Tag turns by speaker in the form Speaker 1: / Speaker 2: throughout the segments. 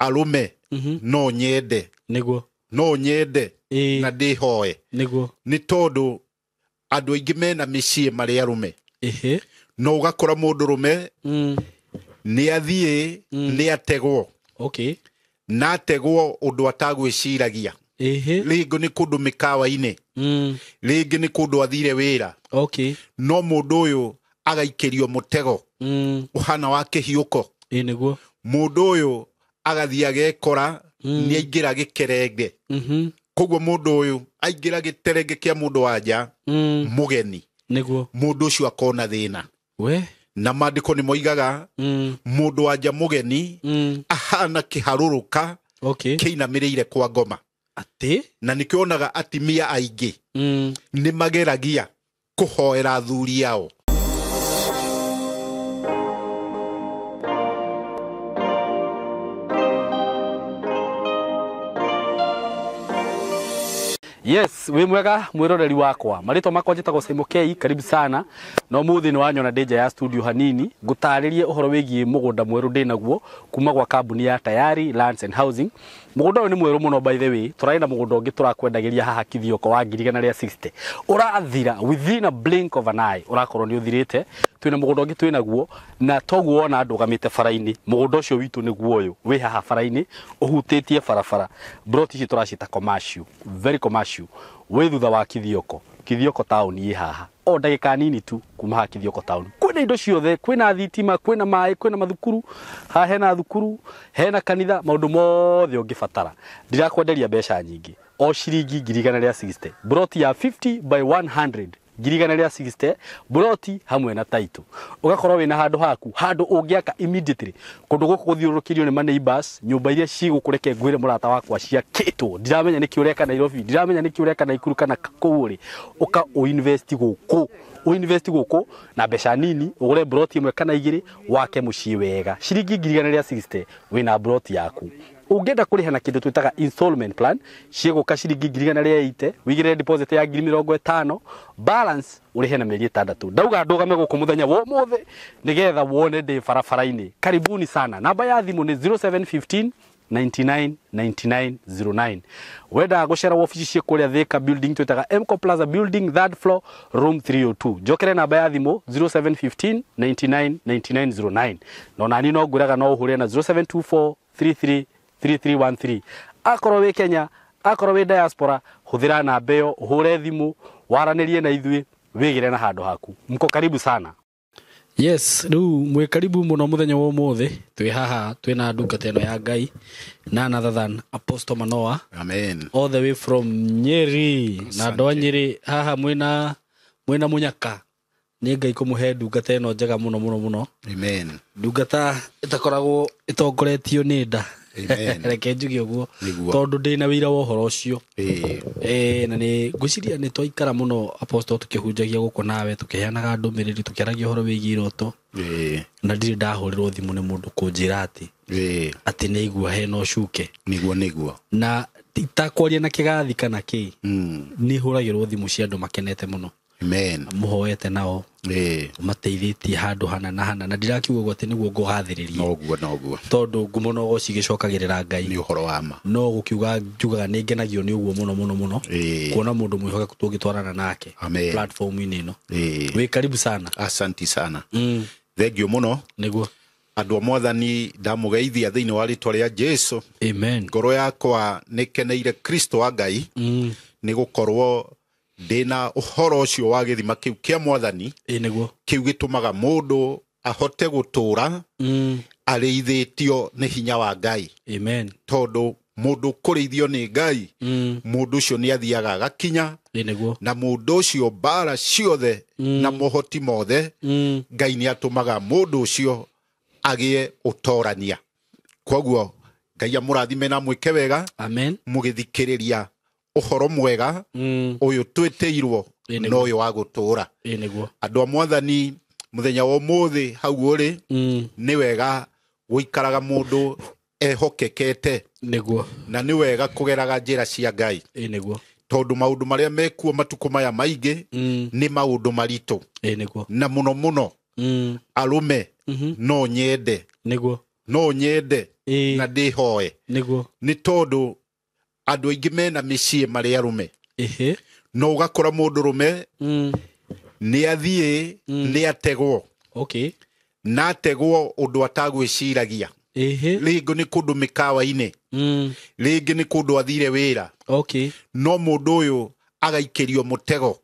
Speaker 1: Arũme, no nyende,
Speaker 2: Nĩguo.
Speaker 1: no nyende na ndĩhoe,
Speaker 2: Nĩguo.
Speaker 1: Nĩ tondũ andũ aingĩ mena mĩciĩ marĩ arũme, no ũgakora mũndũ rũme nĩ athiĩ, nĩ ategwo, na ategwo ũndũ atagwĩciragia. Rĩngĩ nĩ kũndũ mĩkawa-inĩ, rĩngĩ nĩ kũndũ athire wĩra, no mũndũ ũyũ agaikĩrio mũtego ũhana wa kĩhiũko.
Speaker 2: Ĩ nĩguo.
Speaker 1: Mũndũ ũyũ agathiĩ agekora nĩ aingĩra gĩkerenge. Koguo mũndũ ũyũ aingĩra gĩterenge kĩa mũndũ wa nja mũgeni,
Speaker 2: Nĩguo.
Speaker 1: Mũndũ ũcio akona thĩna.
Speaker 2: We.
Speaker 1: Na maandĩko nĩ moigaga mũndũ wa nja mũgeni ahana kĩharũrũka kĩinamĩrĩire kwa ngoma.
Speaker 2: Atĩ.
Speaker 1: Na nĩkĩo onaga atimia aingĩ nĩ mageragia kũhoera athuri ao.
Speaker 2: Yes, wĩ mwega mwĩroreri wakwa. Marĩtwa makwa njĩtagwo Simon K, karibu sana. Na ũmũthĩ nĩ wanyona ndĩ nja ya studio hanini, ngũtarĩrie ũhoro wĩgiĩ mũgũnda mwerũ ndĩnaguo kuma gwa kambuni ya Tayari Lands and Housing. Mũgũnda ũyũ nĩ mwerũ mũno, by the way. Tũrarĩ na mũgũnda ũngĩ tũrakwendagĩria haha Kithioko wa 160,000. Ũrathira within a blink of an eye, ũrakorwo nĩ ũthirĩte. Twĩna mũgũnda ũngĩ twĩnaguo na toguo wona ndũgamĩte bara-inĩ. Mũgũnda ũcio witũ nĩguo ũyũ wĩ haha bara-inĩ ũhutĩtie barabara. Plot ici tũracita commercial, very commercial. Wĩ thutha wa Kithioko. Kithioko town ĩ haha o ndagĩka nini tu kuma haha Kithioko town. Kwĩna indo ciothe, kwĩna thitima, kwĩna maĩ, kwĩna mathukuru. Haha hena thukuru, hena kanitha, maũndũ mothe ũngĩbatara. Ndirakwenderia mbeca nyingĩ, o ciringi 160,000. Plot ya 50 by 100, 160,000, plot hamwe na title. Ũgakorwo wĩna handũ haku, handũ ũngĩaka immediately. Kũndũ gũkũ gũthiũrũrũkĩirio nĩ ma neighbors, nyũmba iria cigũkũ, reke ngwĩre mũrata wakwa, ciakĩtwo. Ndiramenya nĩkĩ ũreka Nairobi, ndiramenya nĩkĩ ũreka Naikuru kana kũu ũrĩ. Ũka ũinvest gũkũ, ũinvest gũkũ na mbeca nini, ũgũre plot ĩmwe kana igĩrĩ, wake mũciĩ wega. Ciringi 160,000 wĩna plot yaku. Ũngĩenda kũrĩha na kĩndũ twĩtaga installment plan, cigũka ciringi 180,000, wĩigĩrĩre deposit ya 50,000, balance ũrĩhe na mĩeri 6. Ndauga ndũgame gũkũ mũthenya wa ũmũthĩ nĩgetha wone ndĩ barabara-inĩ. Karibuni sana. Namba ya thimũ nĩ 0715 99 99 09. Wenda gũcera wabici ciĩ kũrĩa Thika building twĩtaga Mco Plaza building, third floor, room 302. Njokere namba ya thimũ 0715 99 99 09. No nani no ngwĩraga no ũhũre na 0724 33 3313. Akorwo wĩ Kenya, akorwo wĩ diaspora, hũthĩra namba ĩyo, ũhũre thimũ, waranĩrie na ithuĩ, wĩgĩre na handũ haku. Mko karibu sana. Yes, rĩu mwĩ karibu mũno mũthenya wa ũmũthĩ. Twĩ haha twĩna ndungata ĩno ya Ngai, none other than Apostle Manoa,
Speaker 1: Amen.
Speaker 2: all the way from Nyeri. Na andũ a Nyeri haha mwĩna mũnyaka nĩ Ngai kũmũhe ndungata ĩno njega mũno mũno mũno.
Speaker 1: Amen.
Speaker 2: Ndungata ĩtakoragwo ĩtongoretio nĩ nda.
Speaker 1: Amen.
Speaker 2: Reke njuge ũguo,
Speaker 1: Nĩguo.
Speaker 2: tondũ ndĩna wĩira wa ũhoro ũcio. Na nĩ ngwĩciria nĩ twaikara mũno, Apostle, tũkĩhunjagia gũkũ nawe, tũkĩheanaga ndũmĩrĩri, tũkĩaragia ũhoro wĩgiĩ iroto, na ndirĩ ndahũrĩrwo thimũ nĩ mũndũ kũnjĩra atĩ atĩ nĩ aigua hena ũcuke.
Speaker 1: Nĩguo, nĩguo.
Speaker 2: Na ti ta kwaria na kĩgathi kana kĩ, nĩ hũragĩrwo thimũ cia andũ makenete mũno,
Speaker 1: Amen.
Speaker 2: mũhoete nao, mateithĩtie handũ hana na hana, na ndirakiuga ũguo atĩ nĩguo ngũgathĩrĩria,
Speaker 1: Noguo, noguo.
Speaker 2: Tondũ ngumo no cigĩcokagĩrĩra Ngai.
Speaker 1: Nĩ ũhoro wa ma.
Speaker 2: No gũkiuga njugaga nĩ ngenagio nĩ ũguo mũno mũno mũno, kuona mũndũ mwĩhokeku tũngĩtwarana nake
Speaker 1: Amen.
Speaker 2: platform-inĩ ĩno. Wĩ karibu sana.
Speaker 1: Asanti sana. Thengiũ mũno.
Speaker 2: Nĩguo.
Speaker 1: Andũ a mwathani, ndamũgeithia thĩinĩ wa rĩtwa rĩa Jesu.
Speaker 2: Amen.
Speaker 1: Ngoro yakwa nĩ keneire Kristo wa Ngai, nĩ gũkorwo ndĩna ũhoro ũcio wa gĩthima kĩu kĩa mwathani,
Speaker 2: Ĩ nĩguo.
Speaker 1: Kĩu gĩtũmaga mũndũ ahote gũtũũra arĩithĩtio nĩ hinya wa Ngai.
Speaker 2: Amen.
Speaker 1: Tondũ mũndũ kũrĩithio nĩ Ngai, mũndũ ũcio nĩ athiaga agakinya,
Speaker 2: Ĩ nĩguo.
Speaker 1: Na mũndũ ũcio mbara ciothe na mohoti mothe, Ngai nĩ atũmaga mũndũ ũcio agĩe ũtorania. Koguo Ngai amũrathime na mwĩke wega
Speaker 2: Amen.
Speaker 1: Mũgĩthikĩrĩria ũhoro mwega ũyũ twĩtĩirwo,
Speaker 2: Ĩ nĩguo.
Speaker 1: na ũyũ wa gũtũũra.
Speaker 2: Ĩ nĩguo.
Speaker 1: Andũ a mwathani, mũthenya wa ũmũthĩ hau ũrĩ, nĩ wega gũikaraga mũndũ ehokekete,
Speaker 2: Nĩguo.
Speaker 1: Na nĩ wega kũgeraga njĩra cia Ngai,
Speaker 2: Ĩ nĩguo.
Speaker 1: Tondũ maũndũ marĩa mekuo matukũ maya maingĩ nĩ maũndũ maritũ,
Speaker 2: Ĩ nĩguo.
Speaker 1: Na mũno mũno arũme, no nyende,
Speaker 2: Nĩguo.
Speaker 1: No nyende na ndĩhoe.
Speaker 2: Nĩguo.
Speaker 1: Nĩ tondũ andũ aingĩ mena mĩciĩ marĩ arũme.
Speaker 2: Ĩhĩ.
Speaker 1: No ũgakora mũndũ rũme nĩ athiĩ nĩ ategwo.
Speaker 2: Okay.
Speaker 1: Na ategwo ũndũ atagwĩciragia.
Speaker 2: Ĩhĩ.
Speaker 1: Rĩngĩ nĩ kũndũ mĩkawa-inĩ. Rĩngĩ nĩ kũndũ athire wĩra.
Speaker 2: Okay.
Speaker 1: No mũndũ ũyũ agaikĩrio mũtego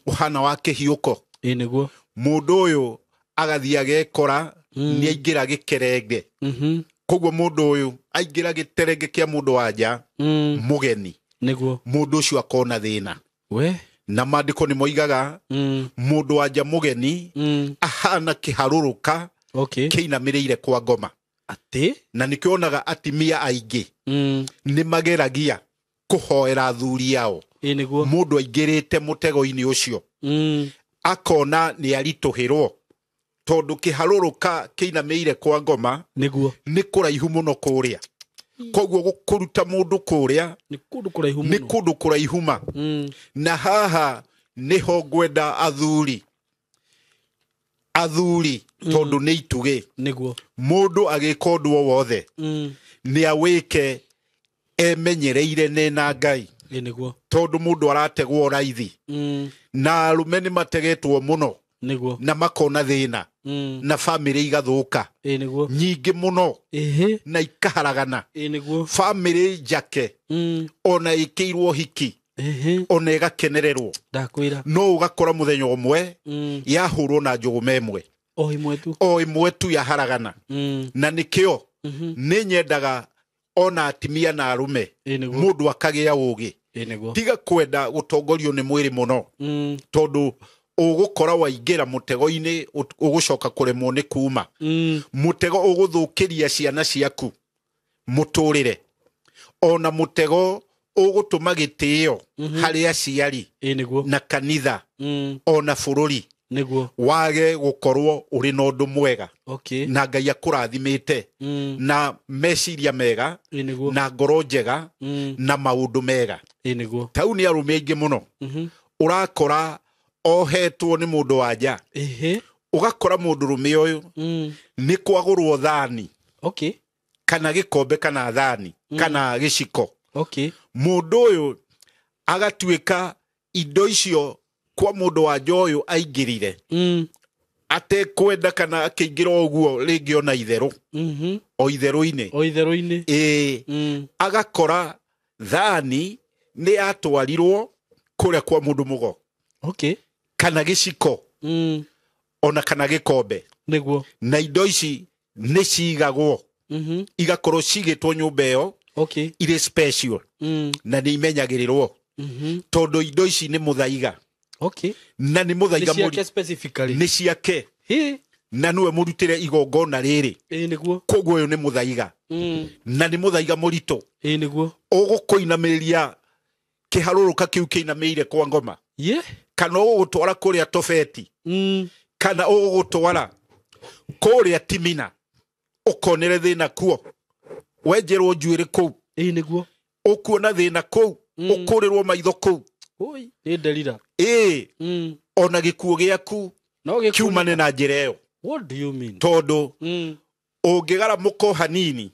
Speaker 1: ũhana wa kĩhiũko.
Speaker 2: Ĩ nĩguo.
Speaker 1: Mũndũ ũyũ agathiĩ agekora nĩ aingĩra gĩkerenge. Koguo mũndũ ũyũ aingĩra gĩterenge kĩa mũndũ wa nja mũgeni.
Speaker 2: Nĩguo.
Speaker 1: Mũndũ ũcio akona thĩna.
Speaker 2: We.
Speaker 1: Na maandĩko nĩ moigaga mũndũ wa nja mũgeni ahana kĩharũrũka
Speaker 2: Okay.
Speaker 1: kĩinamĩrĩire kwa ngoma.
Speaker 2: Atĩ?
Speaker 1: Na nĩkĩo onaga atimia aingĩ nĩ mageragia kũhoera athuri ao.
Speaker 2: Ĩ nĩguo.
Speaker 1: Mũndũ aingĩrĩte mũtego-inĩ ũcio akona nĩ aritũhĩrwo tondũ kĩharũrũka kĩinamĩire kwa ngoma
Speaker 2: Nĩguo.
Speaker 1: nĩ kũraihu mũno kũrĩa. Koguo kũruta mũndũ kũrĩa
Speaker 2: Nĩ kũndũ kũraihu
Speaker 1: nĩ
Speaker 2: mũno.
Speaker 1: kũndũ kũraihu ma. Na haha nĩho ngwenda athuri. Athuri tondũ nĩ itugĩ.
Speaker 2: Nĩguo.
Speaker 1: Mũndũ agĩka ũndũ o wothe nĩ awĩke emenyereire nĩ na Ngai.
Speaker 2: Ĩ nĩguo.
Speaker 1: Tondũ mũndũ arategwo raithi. Na arũme nĩ mategetwo mũno.
Speaker 2: Nĩguo.
Speaker 1: Na makona thĩna. Na bamĩrĩ igathũka.
Speaker 2: Ĩ nĩguo.
Speaker 1: Nyingĩ mũno.
Speaker 2: Ĩhĩ.
Speaker 1: Na ikaharagana.
Speaker 2: Ĩ nĩguo.
Speaker 1: Bamĩrĩ njake. Ona ĩkĩirwo hiki.
Speaker 2: Ĩhĩ.
Speaker 1: Ona ĩgakenererwo.
Speaker 2: Ndakwĩra.
Speaker 1: No ũgakora mũthenya ũmwe yahũrwo na njũgũma ĩmwe.
Speaker 2: O ĩmwe tu.
Speaker 1: O ĩmwe tu yaharagana. Na nĩkĩo nĩ nyendaga ona atimia na arũme
Speaker 2: Ĩ nĩguo.
Speaker 1: mũndũ akagĩa ũgĩ.
Speaker 2: Ĩ nĩguo.
Speaker 1: Tiga kwenda gũtongorio nĩ mwĩrĩ mũno. Tondũ ũgũkora waingĩra mũtego-inĩ ũgũcoka kũremwo nĩ kuma. Mũtego ũgũthũkĩria ciana ciaku mũtũrĩre. Ona mũtego ũgũtũma gĩtĩo harĩ aciari
Speaker 2: Ĩ nĩguo.
Speaker 1: na kanitha ona bũrũri.
Speaker 2: Nĩguo.
Speaker 1: Wage gũkorwo ũrĩ na ũndũ mwega.
Speaker 2: Okay.
Speaker 1: Na Ngai akũrathimĩte na meciria mega.
Speaker 2: Ĩ nĩguo.
Speaker 1: Na ngoro njega na maũndũ mega.
Speaker 2: Ĩ nĩguo.
Speaker 1: Tau nĩ arũme aingĩ mũno. Ũrakora ohetwo nĩ mũndũ wa nja.
Speaker 2: Ĩhĩ.
Speaker 1: Ũgakora mũndũ rũme ũyũ nĩ kwagũrwo thani.
Speaker 2: Okay.
Speaker 1: Kana gĩkombe kana thani kana gĩciko.
Speaker 2: Okay.
Speaker 1: Mũndũ ũyũ agatuĩka indo icio kwa mũndũ wa nja ũyũ aingĩrire. Atekwenda kana akĩingĩra ũguo rĩngĩ ona itherũ. O itherũ-inĩ.
Speaker 2: O itherũ-inĩ.
Speaker 1: Ĩĩ. Agakora thani nĩ yatwarirwo kũrĩa kwa mũndũ mũgo.
Speaker 2: Okay.
Speaker 1: Kana gĩciko. Ona kana gĩkombe.
Speaker 2: Nĩguo.
Speaker 1: Na indo ici nĩ cigagwo. Igakorwo cigĩtwo nyũmba ĩyo.
Speaker 2: Okay.
Speaker 1: Irĩ special. Na nĩ imenyagĩrĩrwo. Tondũ indo ici nĩ mũthaiga.
Speaker 2: Okay.
Speaker 1: Na nĩ mũthaiga
Speaker 2: Nĩ ciake specifically.
Speaker 1: Nĩ ciake.
Speaker 2: Hĩ.
Speaker 1: Na nĩwe mũrutĩre igongona rĩrĩ.
Speaker 2: Ĩ nĩguo.
Speaker 1: Koguo ũyũ nĩ mũthaiga. Na nĩ mũthaiga mũritũ.
Speaker 2: Ĩ nĩguo.
Speaker 1: Ũgũkũinamĩrĩria kĩharũrũka kĩu kĩinamĩire kwa ngoma.
Speaker 2: Ye.
Speaker 1: Kana ũgũgũtwara kũrĩa Tofeti. Kana ũgũgũtwara kũrĩa Timina. Ũkonere thĩna kuo. Wenjerwo njuĩrĩ kũu.
Speaker 2: Ĩ nĩguo.
Speaker 1: Ũkuona thĩna kũu. Ũkũrĩrwo maitho kũu.
Speaker 2: Oi, nĩ nderira.
Speaker 1: Ĩ. Ona gĩkuũ gĩaku
Speaker 2: No gĩkuũ
Speaker 1: kiumane na njĩra ĩyo.
Speaker 2: What do you mean?
Speaker 1: Tondũ ũngĩgaramũka hanini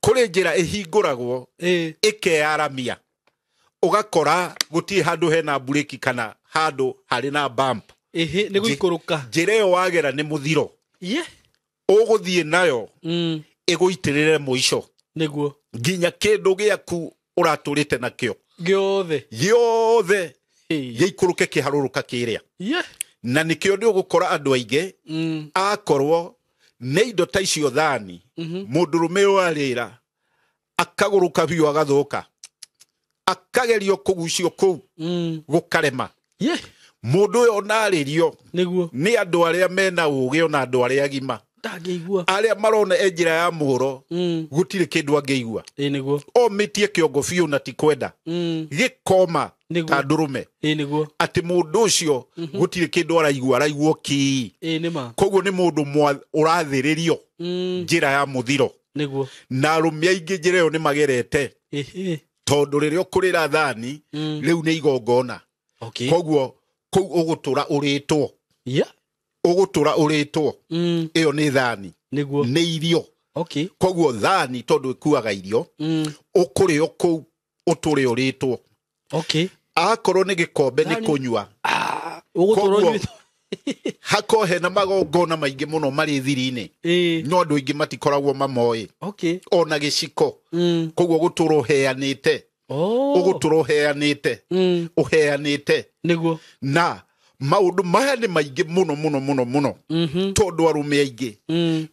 Speaker 1: kũrĩ njĩra ĩhingũragwo ĩkeyaramia. Ũgakora gũtirĩ handũ hena mburĩki kana handũ harĩ na bump.
Speaker 2: Ĩhĩ, nĩ gũikũrũka.
Speaker 1: Njĩra ĩyo wagera nĩ mũthiro.
Speaker 2: Ye.
Speaker 1: Ũgũthiĩ nayo ĩgũitĩrĩre mũico.
Speaker 2: Nĩguo.
Speaker 1: Nginya kĩndũ gĩaku ũratũrĩte nakĩo.
Speaker 2: Gĩothe.
Speaker 1: Gĩothe. Gĩikũrũke kĩharũrũka kĩrĩa.
Speaker 2: Ye.
Speaker 1: Na nĩkĩo nĩ ũgũkora andũ aingĩ akorwo nĩ indo ta icio thani mũndũrũme ũyũ arĩra akagũrũka biũ agathũka. Akagerio kũgucio kũu gũkarema.
Speaker 2: Ye.
Speaker 1: Mũndũ ũyũ ona arĩrio
Speaker 2: Nĩguo.
Speaker 1: nĩ andũ arĩa mena ũgĩ ona andũ arĩa agima.
Speaker 2: Ndangĩigua.
Speaker 1: Arĩa marona e njĩra ya mũhuro gũtirĩ kĩndũ angĩigua.
Speaker 2: Ĩ nĩguo.
Speaker 1: Omĩtie kĩongo biũ na ti kwenda. Gĩkoma ta ndũrũme.
Speaker 2: Ĩ nĩguo.
Speaker 1: Atĩ mũndũ ũcio gũtirĩ kĩndũ araigua, araigua kii.
Speaker 2: Ĩ nĩ ma.
Speaker 1: Koguo nĩ mũndũ ũrathĩrĩrio njĩra ya mũthiro.
Speaker 2: Nĩguo.
Speaker 1: Na arũme aingĩ njĩra ĩyo nĩ magerete.
Speaker 2: Ĩhĩ.
Speaker 1: Tondũ rĩrĩa ũkũrĩra thani rĩu nĩ igongona.
Speaker 2: Okay.
Speaker 1: Koguo kũu ũgũtũra ũrĩtwo.
Speaker 2: Yeah.
Speaker 1: Ũgũtũra ũrĩtwo. Ĩyo nĩ thani.
Speaker 2: Nĩguo.
Speaker 1: Nĩ irio.
Speaker 2: Okay.
Speaker 1: Koguo thani tondũ ĩkuaga irio ũkũrĩo kũu ũtũre ũrĩtwo.
Speaker 2: Okay.
Speaker 1: Akorwo nĩ gĩkombe nĩ kũnyua.
Speaker 2: Ũgũtũra
Speaker 1: hako hena magongona maingĩ mũno marĩ thiri-inĩ. No andũ aingĩ matikoragwo mamoĩ.
Speaker 2: Okay.
Speaker 1: Ona gĩciko. Koguo gũtũra ũheanĩte. Ũgũtũra ũheanĩte. Ũheanĩte.
Speaker 2: Nĩguo.
Speaker 1: Na maũndũ maya nĩ maingĩ mũno mũno mũno mũno. Tondũ arũme aingĩ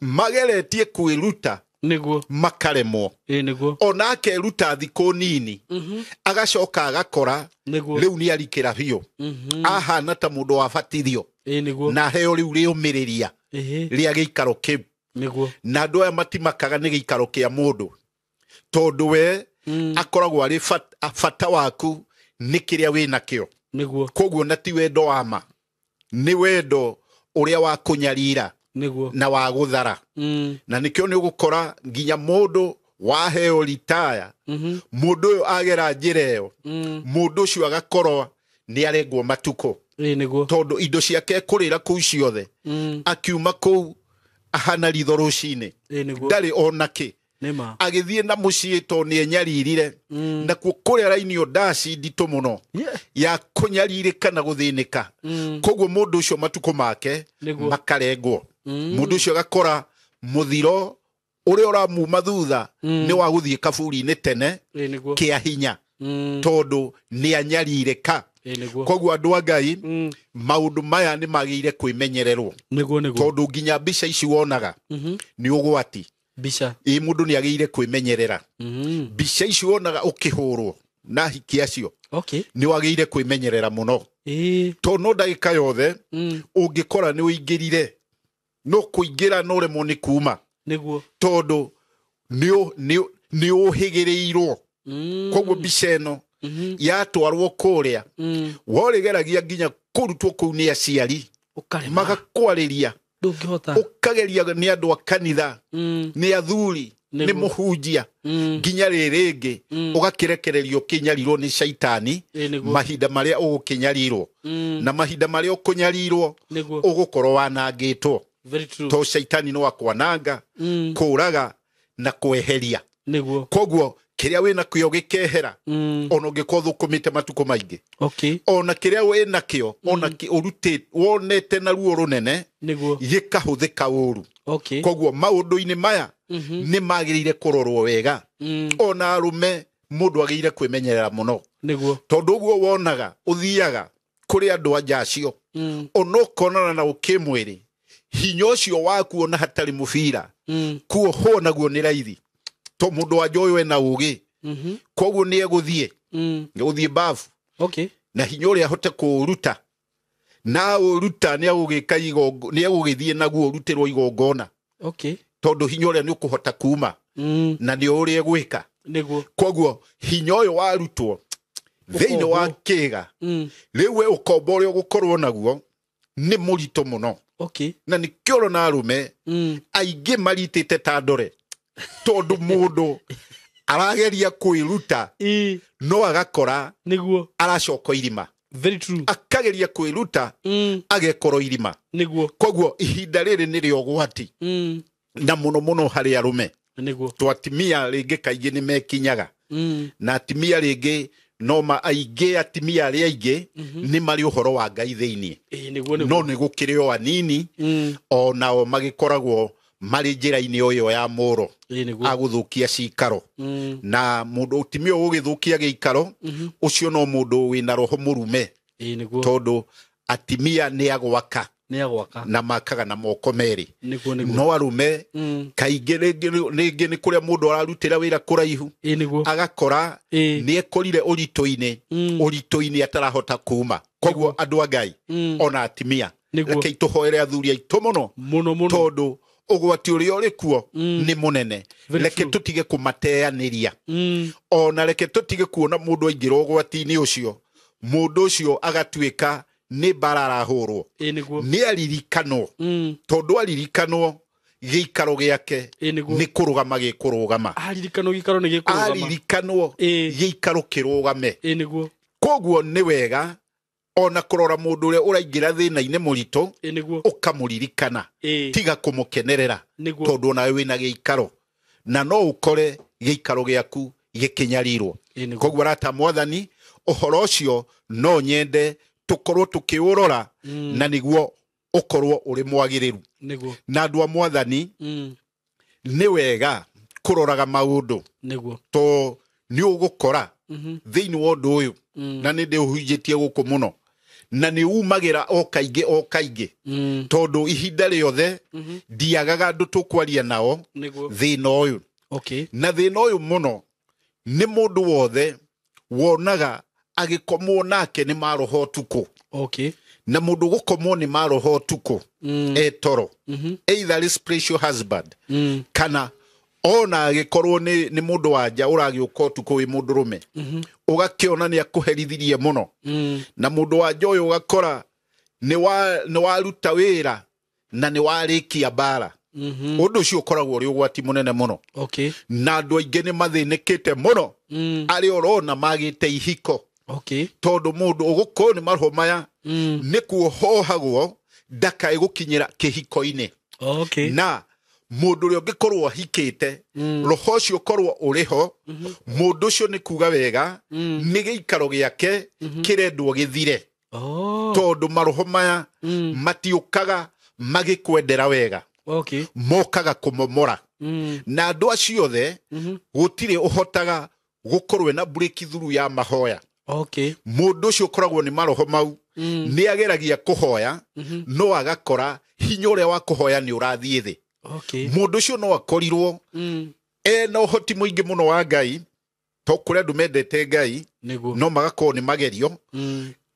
Speaker 1: mageretie kwĩruta
Speaker 2: nĩguo
Speaker 1: makaremwo.
Speaker 2: Nĩguo.
Speaker 1: Ona akeruta thikũ nini agacoka agakora rĩu nĩ arikĩra biũ. Ahana ta mũndũ wabatithio.
Speaker 2: Nĩguo.
Speaker 1: Na heo rĩu rĩũmĩrĩria rĩa gĩikaro kĩu.
Speaker 2: Nĩguo.
Speaker 1: Na andũ aya matimakaga nĩ gĩikaro kĩa mũndũ tondũ we akoragwo arĩ bata waku nĩ kĩrĩa wĩnakĩo.
Speaker 2: Nĩguo.
Speaker 1: Koguo na ti wendo wa ma, nĩ wendo ũrĩa wa kũnyarira.
Speaker 2: Nĩguo.
Speaker 1: Na wa gũthara. Na nĩkĩo nĩ ũgũkora nginya mũndũ waheo ritaya mũndũ ũyũ agera njĩra ĩyo mũndũ ũcio agakorwo nĩ arengwo matukũ.
Speaker 2: Nĩguo.
Speaker 1: Tondũ indo ciake ekũrĩra kũu ciothe akiuma kũu ahana ritho rũcinĩ. Ndarĩ ona kĩ. Agĩthiĩ na mũciĩ tondũ nĩ enyaririre. Nakuo kũrĩa rainio ndaci nditũ mũno ya kũnyarirĩka na gũthĩnĩka. Koguo mũndũ ũcio matukũ make makarengwo. Mũndũ ũcio agakora mũthiro ũrĩa ũramuma thutha nĩ wa gũthiĩ kaburi-inĩ tene kĩa hinya tondũ nĩ anyarirĩka. Koguo andũ a Ngai maũndũ maya nĩ magĩrĩire kwĩmenyererwo.
Speaker 2: Nĩguo.
Speaker 1: Tondũ nginya mbica ici wonaga nĩ ũgwati.
Speaker 2: Mbica.
Speaker 1: Ĩ mũndũ nĩ agĩrĩire kwĩmenyerera. Mbica ici wonaga ũkĩhũrwo na hiki acio.
Speaker 2: Okay.
Speaker 1: Nĩ wagĩrĩire kwĩmenyerera mũno. Tondũ no ndagĩka yothe ũngĩkora nĩ ũingĩrire no kũingĩra no ũremwo nĩ kuma.
Speaker 2: Nĩguo.
Speaker 1: Tondũ nĩ ũhĩgĩrĩirwo. Koguo mbica ĩno yatwarwo kũrĩa worĩgeragia nginya kũrutwo kũu nĩ aciari magakwarĩria.
Speaker 2: Ndũngĩhota.
Speaker 1: Ũkageria nĩ andũ a kanitha nĩ athuri nĩ mũhunjia nginya rĩrĩngĩ ũgakĩrekererio ũkĩnyarirwo nĩ caitani mahinda marĩa ũgũkĩnyarirwo. Na mahinda marĩa ũkũnyarirwo ũgũkorwo wanangĩtwo. To caitani no akwananga kũraga na kweheria.
Speaker 2: Nĩguo.
Speaker 1: Koguo kĩrĩa wĩnakĩo gĩkehera ona ũngĩkorwo thũkũmĩte matukũ maingĩ.
Speaker 2: Okay.
Speaker 1: Ona kĩrĩa wĩnakĩo ona ũrutĩte wonete na ruo rũnene
Speaker 2: nĩguo
Speaker 1: gĩkahũthĩka ũru.
Speaker 2: Okay.
Speaker 1: Koguo maũndũ-inĩ maya nĩ magĩrĩire kũrorwo wega. Ona arũme mũndũ agĩrĩire kwĩmenyerera mũno.
Speaker 2: Nĩguo.
Speaker 1: Tondũ ũguo wonaga ũthiaga kũrĩ andũ anja acio ona ũkonana na ũkĩmwĩrĩ hinya ũcio waku ona hatarĩ mũbira kuohwo naguo nĩ raithi. To mũndũ wa nja ũyũ ena ũgĩ. Koguo nĩ egũthiĩ. Egũthiĩ bafu.
Speaker 2: Okay.
Speaker 1: Na hinya ũrĩa ahote kũũruta. Na ũruta nĩ egũgĩka nĩ egũgĩthiĩ naguo ũrutĩrwo igongona.
Speaker 2: Okay.
Speaker 1: Tondũ hinya ũrĩa nĩ ũkũhota kuma. Na nĩ ũrĩa egwĩka.
Speaker 2: Nĩguo.
Speaker 1: Koguo hinya ũyũ warutwo thĩinĩ wa kĩga rĩu we ũkombo ũrĩa ũgũkorwo naguo nĩ mũritũ mũno.
Speaker 2: Okay.
Speaker 1: Na nĩkĩo ũrona arũme aingĩ maritĩte ta ndore. Tondũ mũndũ arageria kwĩruta no agakora
Speaker 2: nĩguo
Speaker 1: aracoka irima.
Speaker 2: Very true.
Speaker 1: Akageria kwĩruta agekorwo irima.
Speaker 2: Nĩguo.
Speaker 1: Koguo ihinda rĩrĩ nĩ rĩa ũgwati. Na mũno mũno harĩ arũme.
Speaker 2: Nĩguo.
Speaker 1: To atimia rĩngĩ kaingĩ nĩ mekinyaga. Na atimia rĩngĩ no ma aingĩ atimia arĩa aingĩ nĩ marĩ ũhoro wa Ngai thĩinĩ.
Speaker 2: Nĩguo nĩguo.
Speaker 1: No nĩ gũkĩrĩ o anini o nao magĩkoragwo marĩ njĩra-inĩ o ĩyo ya mũro agũthũkia cikaro. Na mũndũ ũtimia ũgũgĩthũkia gĩikaro ũcio no mũndũ wĩna roho mũrume. Tondũ atimia nĩ agwaka. Na makaga na moko merĩ.
Speaker 2: Nĩguo.
Speaker 1: No arũme kaingĩ rĩngĩ nĩ kũrĩa mũndũ ararutĩra wĩra kũraihu.
Speaker 2: Nĩguo.
Speaker 1: Agakora nĩ ekorire ũritũ-inĩ ũritũ-inĩ atarahota kuma. Koguo andũ a Ngai ona atimia
Speaker 2: Nĩguo.
Speaker 1: rekei tũhoere athuri aitũ mũno
Speaker 2: mũno mũno
Speaker 1: tondũ ũgwati ũrĩa ũrĩ kuo nĩ mũnene.
Speaker 2: Very
Speaker 1: Reke
Speaker 2: true.
Speaker 1: tũtige kũmateanĩria. Ona reke tũtige kuona mũndũ aingĩra ũgwati-inĩ ũcio mũndũ ũcio agatuĩka nĩ mbara arahũrwo.
Speaker 2: Nĩguo.
Speaker 1: Nĩ aririkanwo. Tondũ aririkanwo gĩikaro gĩake
Speaker 2: Nĩguo.
Speaker 1: nĩ kũrũgama gĩkũrũgama.
Speaker 2: Aririkanwo gĩikaro nĩ gĩkũrũgama.
Speaker 1: Aririkanwo
Speaker 2: Ĩĩ.
Speaker 1: gĩikaro kĩrũgame.
Speaker 2: Nĩguo.
Speaker 1: Koguo nĩ wega Ona kũrora mũndũ ũrĩa ũraingĩra thĩna-inĩ mũritũ, ũkamũririkana, tiga kũmũkenerera, tondũ onawe wĩna gĩikaro na no ũkore gĩikaro gĩaku gĩkĩnyarirwo. Koguo arata mwathani, ũhoro ũcio no nyende tũkorwo tũkĩũrora na nĩguo ũkorwo ũrĩ mwagĩrĩru. Na andũ a mwathani, nĩ wega kũroraga maũndũ, to nĩ ũgũkora thĩinĩ wa ũndũ ũyũ, na nĩ ndĩũhunjĩtie gũkũ mũno, na nĩ umagĩra o kaingĩ o kaingĩ, tondũ ihinda rĩothe ndiagaga andũ tũkwaria nao thĩna ũyũ. Na thĩna ũyũ mũno nĩ mũndũ wothe wonaga agĩkomwo nake nĩ maroho ũtukũ. Na mũndũ gũkomwo nĩ maroho ũtukũ etoro, either spiritual husband kana ona agĩkorwo nĩ mũndũ wa nja ũragĩũka ũtukũ wĩ mũndũ rũme, ũgakĩona nĩ akũherithirie mũno. Na mũndũ wa nja ũyũ ũgakora nĩ waruta wĩra na nĩ warĩkia mbara. Ũndũ ũcio ũkoragwo ũrĩ ũgwati mũnene mũno. Na andũ aingĩ nĩ mathĩnĩkĩte mũno, arĩa ũrona magĩte ihiko. Tondũ mũndũ ũgũkorwo nĩ maroho maya nĩ kuohohagwo ndakae gũkinyĩra kĩhiko-inĩ. Na mũndũ ũrĩa ũngĩkorwo ahikĩte, roho ũcio ũkorwo ũrĩ ho, mũndũ ũcio nĩ kuga wega nĩ gĩikaro gĩake kĩrendwo gĩthire. Tondũ maroho maya matiũkaga magĩkwendera wega, mokaga kũmomora. Na andũ acio othe gũtirĩ ũhotaga gũkorwo na breakthrough ya mahoya. Mũndũ ũcio ũkoragwo nĩ maroho mau nĩ ageragia kũhoya, no agakora hinya ũrĩa wa kũhoya nĩ ũrathiĩ thĩ. Mũndũ ũcio no akorirwo ena ũhoti mũingĩ mũno wa Ngai, to kũrĩ andũ mendete Ngai no magakorwo nĩ magerio.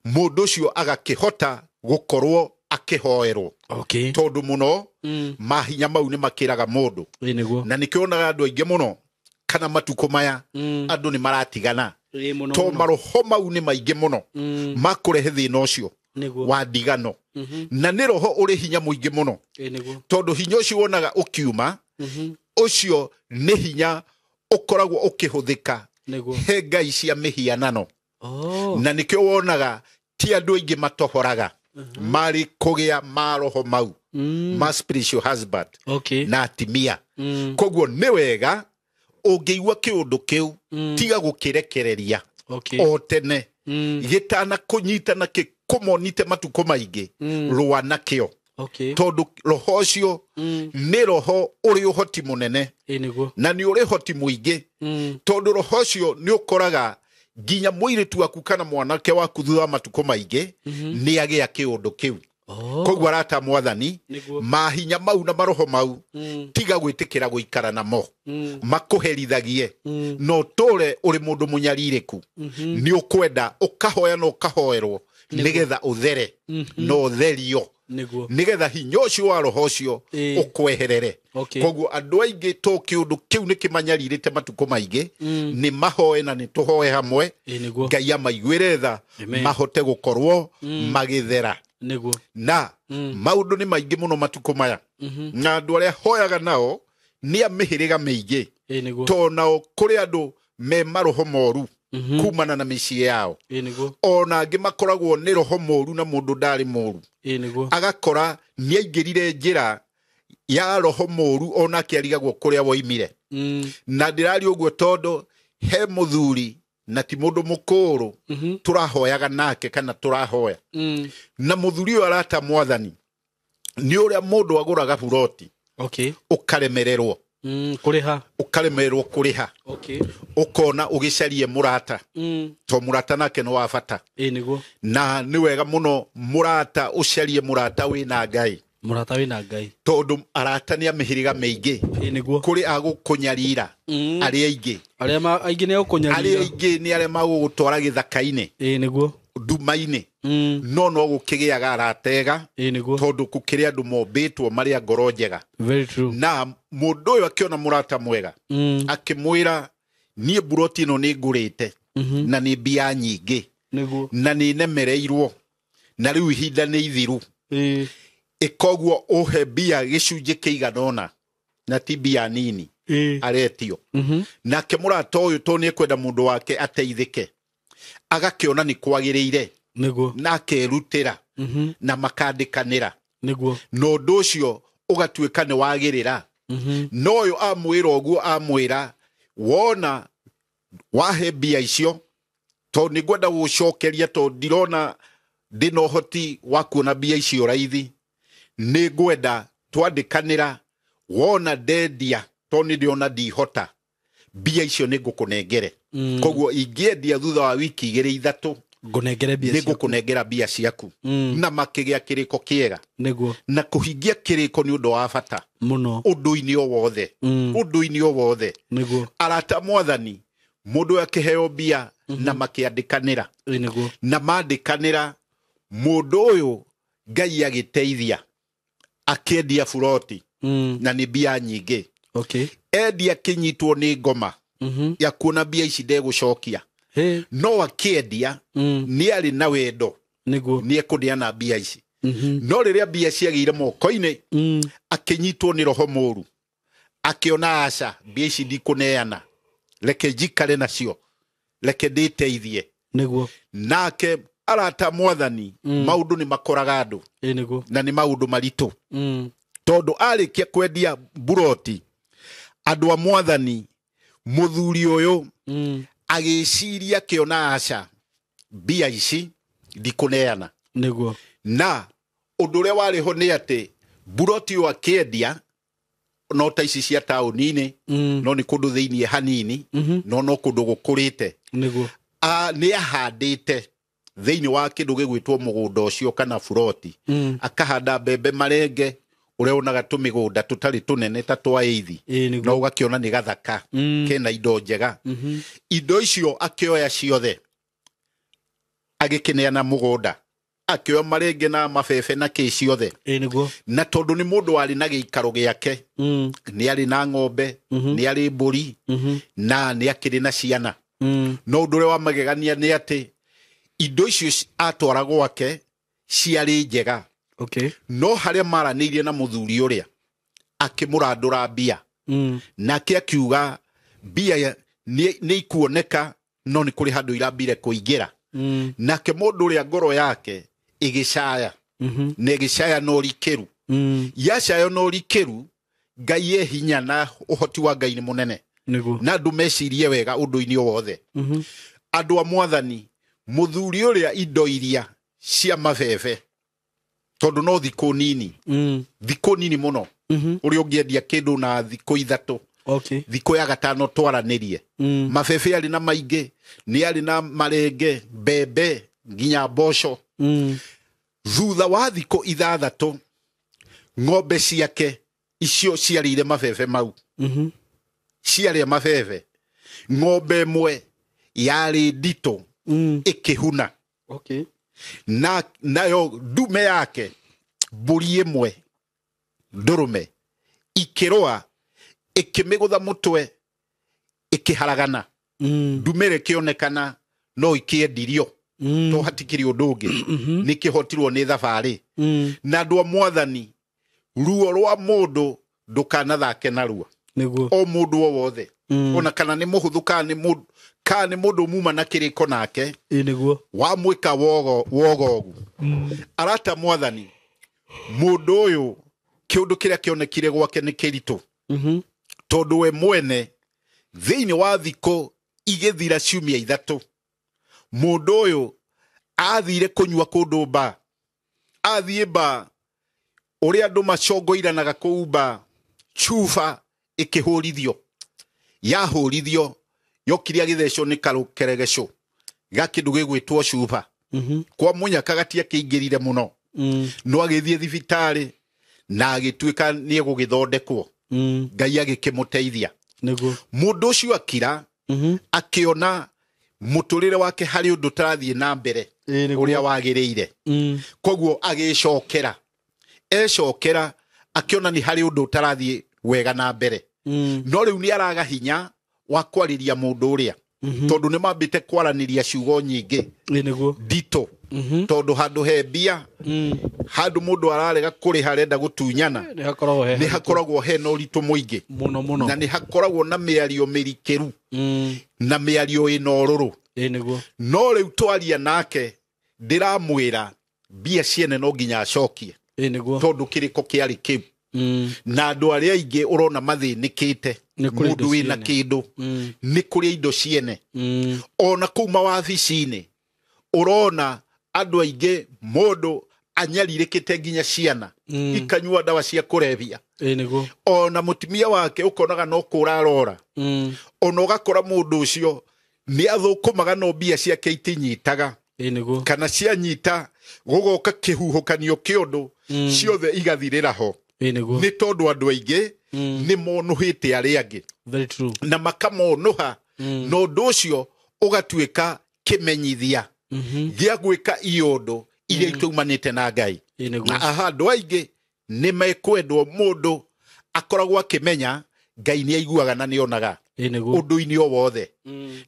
Speaker 1: Mũndũ ũcio agakĩhota gũkorwo akĩhoerwo. Tondũ mũno mahinya mau nĩ makĩraga mũndũ. Na nĩkĩo wonaga andũ aingĩ mũno kana matukũ maya andũ nĩ maratigana, to maroho mau nĩ maingĩ mũno makũrehe thĩna ũcio wa ndigano. Na nĩ roho ũrĩ hinya mũingĩ mũno, tondũ hinya ũcio wonaga ũkiuma, ũcio nĩ hinya ũkoragwo ũkĩhũthĩka he ngai cia mĩhianano. Na nĩkĩo wonaga ti andũ aingĩ matohoraga marĩ kũgĩa maroho mau ma spiritual husband na atimia. Koguo nĩ wega ũngĩigua kĩũndũ kĩu, tiga gũkĩrekereria o tene, gĩtana kũnyita na kĩkũmonite matukũ maingĩ, rũa nakĩo. Tondũ roho ũcio nĩ roho ũrĩ ũhoti mũnene na nĩ ũrĩ ũhoti mũingĩ, tondũ roho ũcio nĩ ũkoraga nginya mũirĩtu waku kana mwanake waku thutha wa matukũ maingĩ nĩ agĩa kĩũndũ kĩu. Koguo arata mwathani, mahinya mau na maroho mau tiga gwĩtĩkĩra gũikara namo, makũherithagie, na ũtũre ũrĩ mũndũ mũnyarirĩku. Nĩ ũkwenda ũkahoya na ũkahoerwo nĩgetha ũthere na ũtherio, nĩgetha hinya ũcio wa roho ũcio ũkweherere. Koguo andũ aingĩ to kĩũndũ kĩu nĩ kĩmanyarirĩte matukũ maingĩ, nĩ mahoe na nĩ tũhoe hamwe, Ngai amaiguĩre tha, mahote gũkorwo magĩthera. Na maũndũ nĩ maingĩ mũno matukũ maya, na andũ arĩa hoyaga nao nĩ a mĩhĩrĩga mĩingĩ, to nao kũrĩ andũ me maroho moru kumana na mĩciĩ yao. Ona angĩ makoragwo nĩ roho moru na mũndũ ndarĩ moru, agakora nĩ aingĩrire njĩra ya roho moru onake arigagwo kũrĩa woimire. Na ndĩraria ũguo tondũ he mũthuri na ti mũndũ mũkũrũ tũrahoyaga nake kana tũrahoya, na mũthuri ũyũ arata mwathani nĩ ũrĩa mũndũ agũraga buroti ũkaremererwo
Speaker 2: kũrĩha,
Speaker 1: ũkaremererwo kũrĩha, ũkona ũgĩcarie mũrata, to mũrata nake nĩ wa bata. Na nĩ wega mũno mũrata ũcarie mũrata wĩna Ngai,
Speaker 2: mũrata wĩna Ngai,
Speaker 1: tondũ arata nĩ a mĩhĩrĩga mĩingĩ. Kũrĩ agũkũnyarira arĩa aingĩ,
Speaker 2: arĩa aingĩ nĩ agũkũnyarira,
Speaker 1: arĩa aingĩ nĩ arĩa magũgũtwara gĩthaka-inĩ, nduma-inĩ, no no gũkĩgĩaga arata ega, tondũ gũkĩrĩ andũ mombĩtwo marĩ a ngoro njega. Na mũndũ ũyũ akĩona mũrata mwega, akĩmwĩra niĩ buroti ĩno nĩ ngũrĩte na nĩ mbia nyingĩ na nĩ nemereirwo na rĩu ihinda nĩ ithiru, ĩkoguo ũhe mbia gĩcunjĩ kĩigana ũna na ti mbia nini aretio. Nake mũrata ũyũ tondũ nĩ ekwenda mũndũ wake ateithĩke, agakĩona nĩ kwagĩrĩire.
Speaker 2: Nĩguo.
Speaker 1: Na akerutĩra. Na makandĩkanĩra.
Speaker 2: Nĩguo.
Speaker 1: Na ũndũ ũcio ũgatuĩka nĩ wagĩrĩra. No ũyũ amwĩra ũguo, amwĩra wona wahe mbia icio, tondũ nĩ ngwenda gũcokeria, tondũ ndirona ndĩna ũhoti wa kuona mbia icio raithi, nĩ ngwenda twandĩkanĩra, wona ndendia, tondũ nĩ ndĩrona ndihota, mbia icio nĩ ngũkũnengere. Koguo ingĩendia thutha wa wiki 2 3,
Speaker 2: Ngũnengere mbia
Speaker 1: nĩ
Speaker 2: ciaku.
Speaker 1: ngũkũnengera mbia ciaku. Na makĩgĩa kĩrĩko kĩega.
Speaker 2: Nĩguo.
Speaker 1: Na kũhingia kĩrĩko nĩ ũndũ wa bata
Speaker 2: mũno
Speaker 1: ũndũ-inĩ o wothe. Ũndũ-inĩ o wothe.
Speaker 2: Nĩguo.
Speaker 1: Arata mwathani, mũndũ akĩheo mbia na makĩandĩkanĩra.
Speaker 2: Nĩguo.
Speaker 1: Na mandĩkanĩra, mũndũ ũyũ Ngai agĩteithia akĩendia buroti. Na nĩ mbia nyingĩ.
Speaker 2: Okay.
Speaker 1: Endia akĩnyitwo nĩ ngoma ya kuona mbia ici ndegũcokia. No akĩendia nĩ arĩ na wendo.
Speaker 2: Nĩguo.
Speaker 1: Nĩ ekũneana mbia ici. No rĩrĩa mbia ciagĩire moko-inĩ, akĩnyitwo nĩ roho mũru, akĩona aca, mbia ici ndikũneana, reke njikare nacio, reke ndĩteithie.
Speaker 2: Nĩguo.
Speaker 1: Nake arata mwathani, maũndũ nĩ makoraga andũ.
Speaker 2: Nĩguo.
Speaker 1: Na nĩ maũndũ maritũ. Tondũ arĩkia kwendia buroti, andũ a mwathani, mũthuri ũyũ agĩciria akĩona aca, mbia ici ndikũneana.
Speaker 2: Nĩguo.
Speaker 1: Na ũndũ ũrĩa warĩ ho nĩ atĩ buroti ũyũ akĩendia no ta ici cia taũni-inĩ, no nĩ kũndũ thĩiniĩ hanini, no kũndũ gũkũrĩte.
Speaker 2: Nĩguo.
Speaker 1: Nĩ ahandĩte thĩiniĩ wa kĩndũ gĩgwĩtwo mũgũnda ũcio kana buroti. Akahanda mbembe marenge, ũrĩa wonaga tũmĩgũnda tũtarĩ tũnene ta twa eithi.
Speaker 2: Nĩguo.
Speaker 1: No ũgakĩona nĩ gathaka, kena indo njega. Indo icio akĩoya ciothe, agĩkĩneana mũgũnda, akĩoya marenge na mabebe na kĩ ciothe.
Speaker 2: Nĩguo.
Speaker 1: Na tondũ nĩ mũndũ warĩ na gĩikaro gĩake, nĩ arĩ na ng'ombe, nĩ arĩ mbũri, na nĩ akĩrĩ na ciana. No ũndũ ũrĩa wa magegania nĩ atĩ indo icio atwara gwake ciarĩ njega.
Speaker 2: Okay.
Speaker 1: No harĩa maranĩirie na mũthuri ũrĩa, akĩmũrandũra mbia. Nake akiuga mbia nĩ ikuoneka, no nĩ kũrĩ handũ irambire kũingĩra. Nake mũndũ ũrĩa ngoro yake ĩgĩcaya. Na ĩgĩcaya na ũrikĩru. Yacaya na ũrikĩru, Ngai e hinya na ũhoti wa Ngai nĩ mũnene.
Speaker 2: Nĩguo.
Speaker 1: Na andũ mecirie wega ũndũ-inĩ o wothe. Andũ a mwathani, mũthuri ũrĩa indo iria cia mabebe, tondũ no thikũ nini. Thikũ nini mũno. Ũrĩa ũngĩendia kĩndũ na thikũ 3.
Speaker 2: Okay.
Speaker 1: Thikũ ya 5 twaranĩrie. Mabebe arĩ na maingĩ, nĩ arĩ na marenge, mbembe, nginya mboco. Thutha wa thikũ 6, ng'ombe ciake icio ciarĩire mabebe mau. Ciarĩa mabebe. Ng'ombe ĩmwe yarĩ nditũ, ĩkĩhuna.
Speaker 2: Okay.
Speaker 1: Na nayo ndume yake, mbũri ĩmwe ndũrũme, ikĩrũa, ĩkĩmĩgũtha mũtwe, ĩkĩharagana. Ndume ĩrĩa ĩkĩonekana no ikĩendirio. To hatikĩrĩ ũndũ ũngĩ. Nĩ kĩhotirwo nĩ thabarĩ. Na andũ a mwathani, ruo rwa mũndũ ndũkanathake naruo.
Speaker 2: Nĩguo.
Speaker 1: O mũndũ o wothe. Ona kana nĩ mũhũthũ, kana nĩ mũndũ muma na kĩrĩko nake.
Speaker 2: Nĩguo.
Speaker 1: Wamwĩka wogogu. Arata mwathani, mũndũ ũyũ kĩũndũ kĩrĩa kĩonekire gwake nĩ kĩritũ. Tondũ we mwene thĩinĩ wa thikũ igĩthira ciumia 3, mũndũ ũyũ athire kũnyua kũndũ mba. Athiĩ mba, ũrĩa andũ macongoiranaga kũu mba, cuba ĩkĩhũrithio. Yahũrithio, yokire agĩthecwo nĩ karũkeregeco ga kĩndũ gĩgwĩtwo cuba. Kwa mũnyaka gatiakĩingĩrire mũno. No agĩthiĩ thibitarĩ na agĩtuĩka nĩ egũgĩthondekwo. Ngai agĩkĩmũteithia.
Speaker 2: Nĩguo.
Speaker 1: Mũndũ ũcio akira, akĩona mũtũrĩre wake harĩ ũndũ ũtarathiĩ na mbere ũrĩa wagĩrĩire. Koguo agĩcokera. Ecokera akĩona nĩ harĩ ũndũ ũtarathiĩ wega na mbere. No rĩu nĩ araga hinya wa kwarĩria mũndũ ũrĩa. Tondũ nĩ mambĩte kwaranĩria ciugo nyingĩ.
Speaker 2: Nĩguo.
Speaker 1: Nditũ. Tondũ handũ he mbia, handũ mũndũ ararega kũrĩha arenda gũtunyana,
Speaker 2: Nĩ
Speaker 1: hakoragwo he na ũritũ mũingĩ.
Speaker 2: Mũno, mũno.
Speaker 1: Na nĩ hakoragwo na mĩario mĩrikĩru. Na mĩario ĩna ũrũrũ.
Speaker 2: Nĩguo.
Speaker 1: No rĩu twaria nake Ndĩramwĩra mbia ciene no nginya acokie.
Speaker 2: Ĩ nĩguo.
Speaker 1: Tondũ kĩrĩko kĩarĩ kĩu. Na andũ arĩa aingĩ ũrona mathĩnĩkĩte,
Speaker 2: Nĩ kũrĩ indo
Speaker 1: mũndũ wĩna
Speaker 2: ciene.
Speaker 1: kĩndũ, nĩ kũrĩ indo ciene. Ona kũu mawabici-inĩ ũrona andũ aingĩ, mũndũ anyarirĩkĩte nginya ciana ikanyua ndawa cia kũrebia.
Speaker 2: Ĩ nĩguo.
Speaker 1: Ona mũtumia wake ũkonaga no kũra arora. Ona ũgakora mũndũ ũcio nĩ athũkũmaga no mbia ciake itinyitaga.
Speaker 2: Ĩ nĩguo.
Speaker 1: Kana cianyita, gũgoka kĩhuhũkanio kĩa ũndũ, ciothe igathirĩra ho.
Speaker 2: Ĩ nĩguo.
Speaker 1: Nĩ tondũ andũ aingĩ nĩ monũhĩte arĩa angĩ.
Speaker 2: Very true.
Speaker 1: Na makamonũha, na ũndũ ũcio ũgatuĩka kĩmenyithia gĩa gwĩka iũndũ iria itaumanĩte na Ngai.
Speaker 2: Ĩ nĩguo.
Speaker 1: Na aha andũ aingĩ nĩ mekwendwo mũndũ akoragwo akĩmenya Ngai nĩ aiguaga na nĩ onaga
Speaker 2: Ĩ nĩguo.
Speaker 1: ũndũ-inĩ o wothe.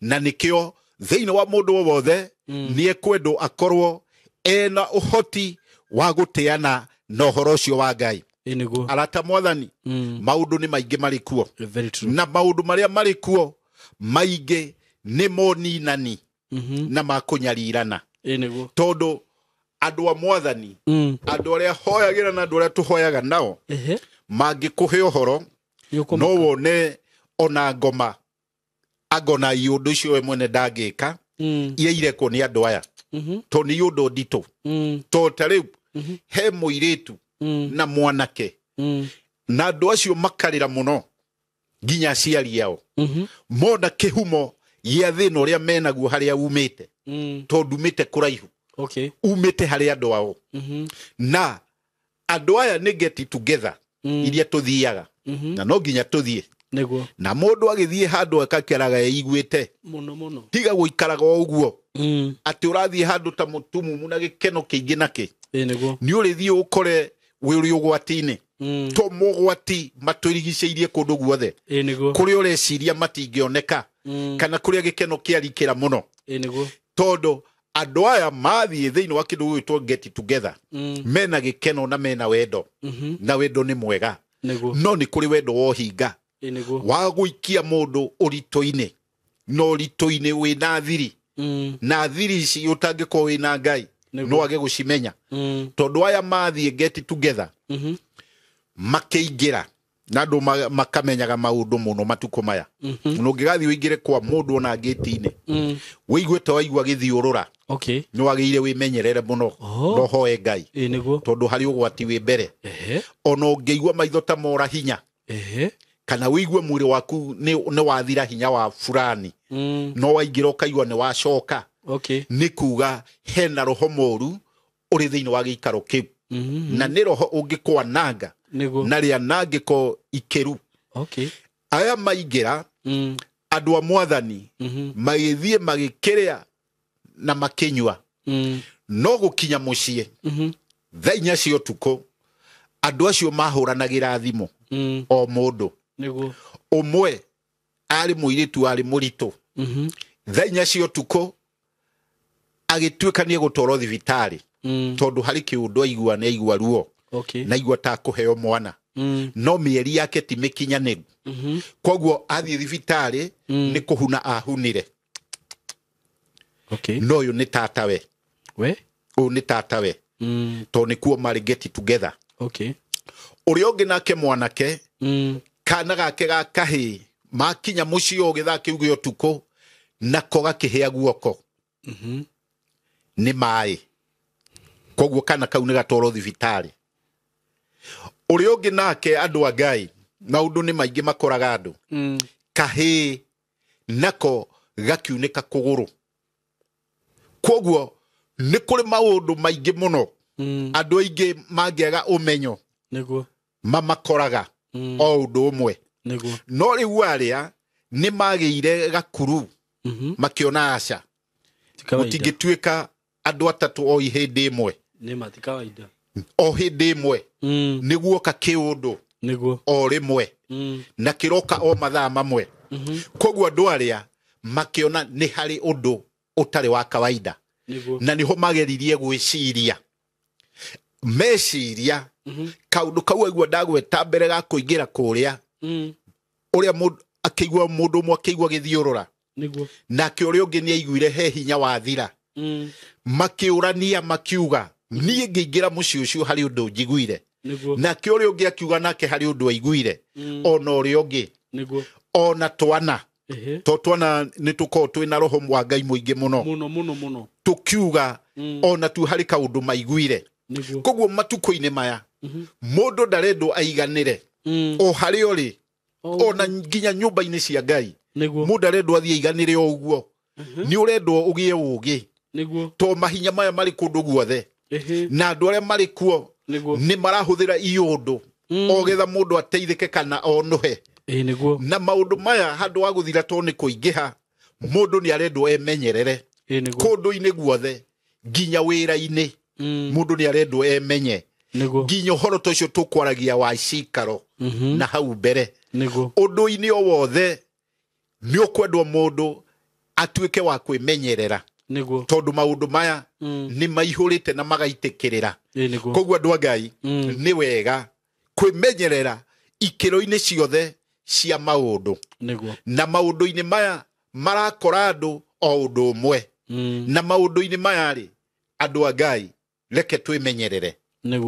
Speaker 1: Na nĩkĩo thĩinĩ wa mũndũ o wothe nĩ ekwendwo akorwo ena ũhoti wa gũteana na ũhoro ũcio wa Ngai.
Speaker 2: Ĩ nĩguo.
Speaker 1: Arata mwathani, maũndũ nĩ maingĩ marĩ kuo.
Speaker 2: Very true.
Speaker 1: Na maũndũ marĩa marĩ kuo maingĩ nĩ moninani na makũnyarirana.
Speaker 2: Ĩ nĩguo.
Speaker 1: Tondũ andũ a mwathani, andũ arĩa hoyagĩra na andũ arĩa tũhoyaga nao, mangĩkũhe ũhoro,
Speaker 2: Nĩũkũmaka.
Speaker 1: no wone ona ngoma angona iũndũ icio we mwene ndangĩka, iria irekwo nĩ andũ aya, tondũ nĩ iũndũ nditũ. Tondũ ta rĩu he mũirĩtu na mwanake, na andũ acio makarĩra mũno nginya aciari ao mona kĩhumo gĩa thĩna ũrĩa menaguo harĩa umĩte, tondũ umĩte kũraihu, umĩte harĩ andũ ao. Na andũ aya nĩ get together iria tũthiaga, na no nginya tũthiĩ.
Speaker 2: Nĩguo.
Speaker 1: Na mũndũ agĩthiĩ handũ akakĩaraga eiguĩte.
Speaker 2: Mũno mũno.
Speaker 1: Tiga gũikaraga o ũguo atĩ ũrathiĩ handũ ta mũtumumu na gĩkeno kĩingĩ nakĩ.
Speaker 2: Ĩ nĩguo.
Speaker 1: Nĩ ũrĩthiĩ ũkore wĩ ũrĩ ũgwati-inĩ, to mogwati matwĩrigicĩirie kũndũ guothe.
Speaker 2: Ĩ nĩguo.
Speaker 1: Kũrĩa ũreciria matingĩoneka, kana kũrĩa gĩkeno kĩarikĩra mũno.
Speaker 2: Ĩ nĩguo.
Speaker 1: Tondũ andũ aya mathiĩ thĩinĩ wa kĩndũ gĩgwĩtwo get together, mena gĩkeno na mena wendo, na wendo nĩ mwega.
Speaker 2: Nĩguo.
Speaker 1: No nĩ kũrĩ wendo wa ũhinga,
Speaker 2: Ĩ nĩguo.
Speaker 1: wa gũikia mũndũ ũritũ-inĩ, na ũritũ-inĩ wĩna thiri, na thiri ici ũtangĩkorwo wĩna Ngai no age gũcimenya. Tondũ aya mathiĩ get together, makĩingĩra na andũ makamenyaga maũndũ mũno matukũ maya. Na ũngĩgathiĩ ũingĩre kwa mũndũ ona ngĩti-inĩ, wĩigue ta waigua gĩthiũrũra, nĩ wagĩrĩire wĩmenyerere mũno na ũhoe Ngai,
Speaker 2: Ĩ nĩguo.
Speaker 1: tondũ harĩ ũgwati wĩ mbere. Ona ũngĩigua maitho ta mora hinya, kana wĩigue mwĩrĩ waku nĩ wathira hinya wa fulani, no waingĩra ũkaigua nĩ wacoka, nĩ kuga hena roho mũru ũrĩ thĩinĩ wa gĩikaro kĩu, na nĩ roho ũngĩkwananga na rĩanangĩko ikĩru. Aya maingĩra, andũ a mwathani, magĩthiĩ magĩkĩrĩa na makĩnyua, no gũkinya mũciĩ thaa 4 cia ũtukũ, andũ acio mahũranagĩra thimũ o mũndũ. Ũmwe arĩ mũirĩtu arĩ mũritũ, thaa 4 cia ũtukũ agĩtuĩka nĩ egũtwarwo thibitarĩ, tondũ harĩ kĩũndũ aigua, nĩ aigua ruo, na aigua ta kũheo mwana, no mĩeri yake ti mĩkinyanĩru. Koguo athiĩ thibitarĩ, nĩ kũhuna ahunire. No ũyũ nĩ tatawe.
Speaker 2: We?
Speaker 1: Ũyũ nĩ tatawe. Tondũ nĩkuo marĩ get together. Ũrĩa ũngĩ nake mwanake, kana gake ga kahĩĩ makinya mũciĩ o gĩthaa kĩu gĩa ũtukũ, nako gakĩhĩa guoko nĩ maĩ, koguo kana kau nĩ gatwarwo thibitarĩ. Ũrĩa ũngĩ nake, andũ a Ngai, maũndũ nĩ maingĩ makoraga andũ. Kahĩĩ nako gakiunĩka kũgũrũ. Koguo nĩ kũrĩ maũndũ maingĩ mũno andũ aingĩ mangĩaga ũmenyo mamakoraga o ũndũ ũmwe. No rĩu arĩa nĩ magĩire gakuru, makĩona aca,
Speaker 2: Ti kawaida.
Speaker 1: gũtingĩtuĩka andũ atatũ o hĩndĩ ĩmwe.
Speaker 2: Nĩ ma, ti kawaida.
Speaker 1: O hĩndĩ ĩmwe nĩ guoka kĩũndũ o rĩmwe, na kĩroka o mathaa mamwe. Koguo andũ arĩa makĩona nĩ harĩ ũndũ ũtarĩ wa kawaida. Na nĩho mageririe gwĩciria, meciria kaũndũ kau aigua ndagweta mbere ga kũingĩra kũrĩa, ũrĩa mũndũ akĩigua, mũndũ ũmwe akĩigua gĩthiũrũra, nake ũrĩa ũngĩ nĩ aiguire he hinya wathira. Makiurania makiuga niĩ ngĩingĩra mũciĩ ũcio harĩ ũndũ njiguire. Nake ũrĩa ũngĩ akiuga nake harĩ ũndũ aiguire. Ona ũrĩa ũngĩ. Ona twana. To twana nĩ tũkoragwo twĩna roho wa Ngai mũingĩ mũno.
Speaker 2: Mũno mũno mũno.
Speaker 1: Tũkiuga ona tu harĩ kaũndũ maiguire. Koguo matukũ-inĩ maya mũndũ ndarendwo aiganĩre. O harĩa ũrĩ ona nginya nyũmba-inĩ cia Ngai. Mũndũ arendwo athiĩ aiganĩre o ũguo. Nĩ ũrendwo ũgĩe ũũgĩ. To mahinya maya marĩ kũndũ guothe. Na andũ arĩa marĩ kuo nĩ marahũthĩra iũndũ o getha mũndũ ateithĩke kana onũhe. Na maũndũ maya handũ wa gũthira to nĩ kũingĩha, mũndũ nĩ arendwo emenyerere. Kũndũ-inĩ guothe nginya wĩra-inĩ mũndũ nĩ arendwo emenye. Nginya ũhoro ta ũcio tũkwaragia wa cikaro na hau mbere. Ũndũ-inĩ o wothe nĩ ũkwendwo mũndũ atuĩke wa kwĩmenyerera. Tondũ maũndũ maya nĩ maihũrĩte na magaitĩkĩrĩra. Koguo andũ a Ngai nĩ wega kwĩmenyerera ikĩro-inĩ ciothe cia maũndũ. Na maũndũ-inĩ maya marakora andũ o ũndũ ũmwe. Na maũndũ-inĩ maya rĩ, andũ a Ngai reke twĩmenyerere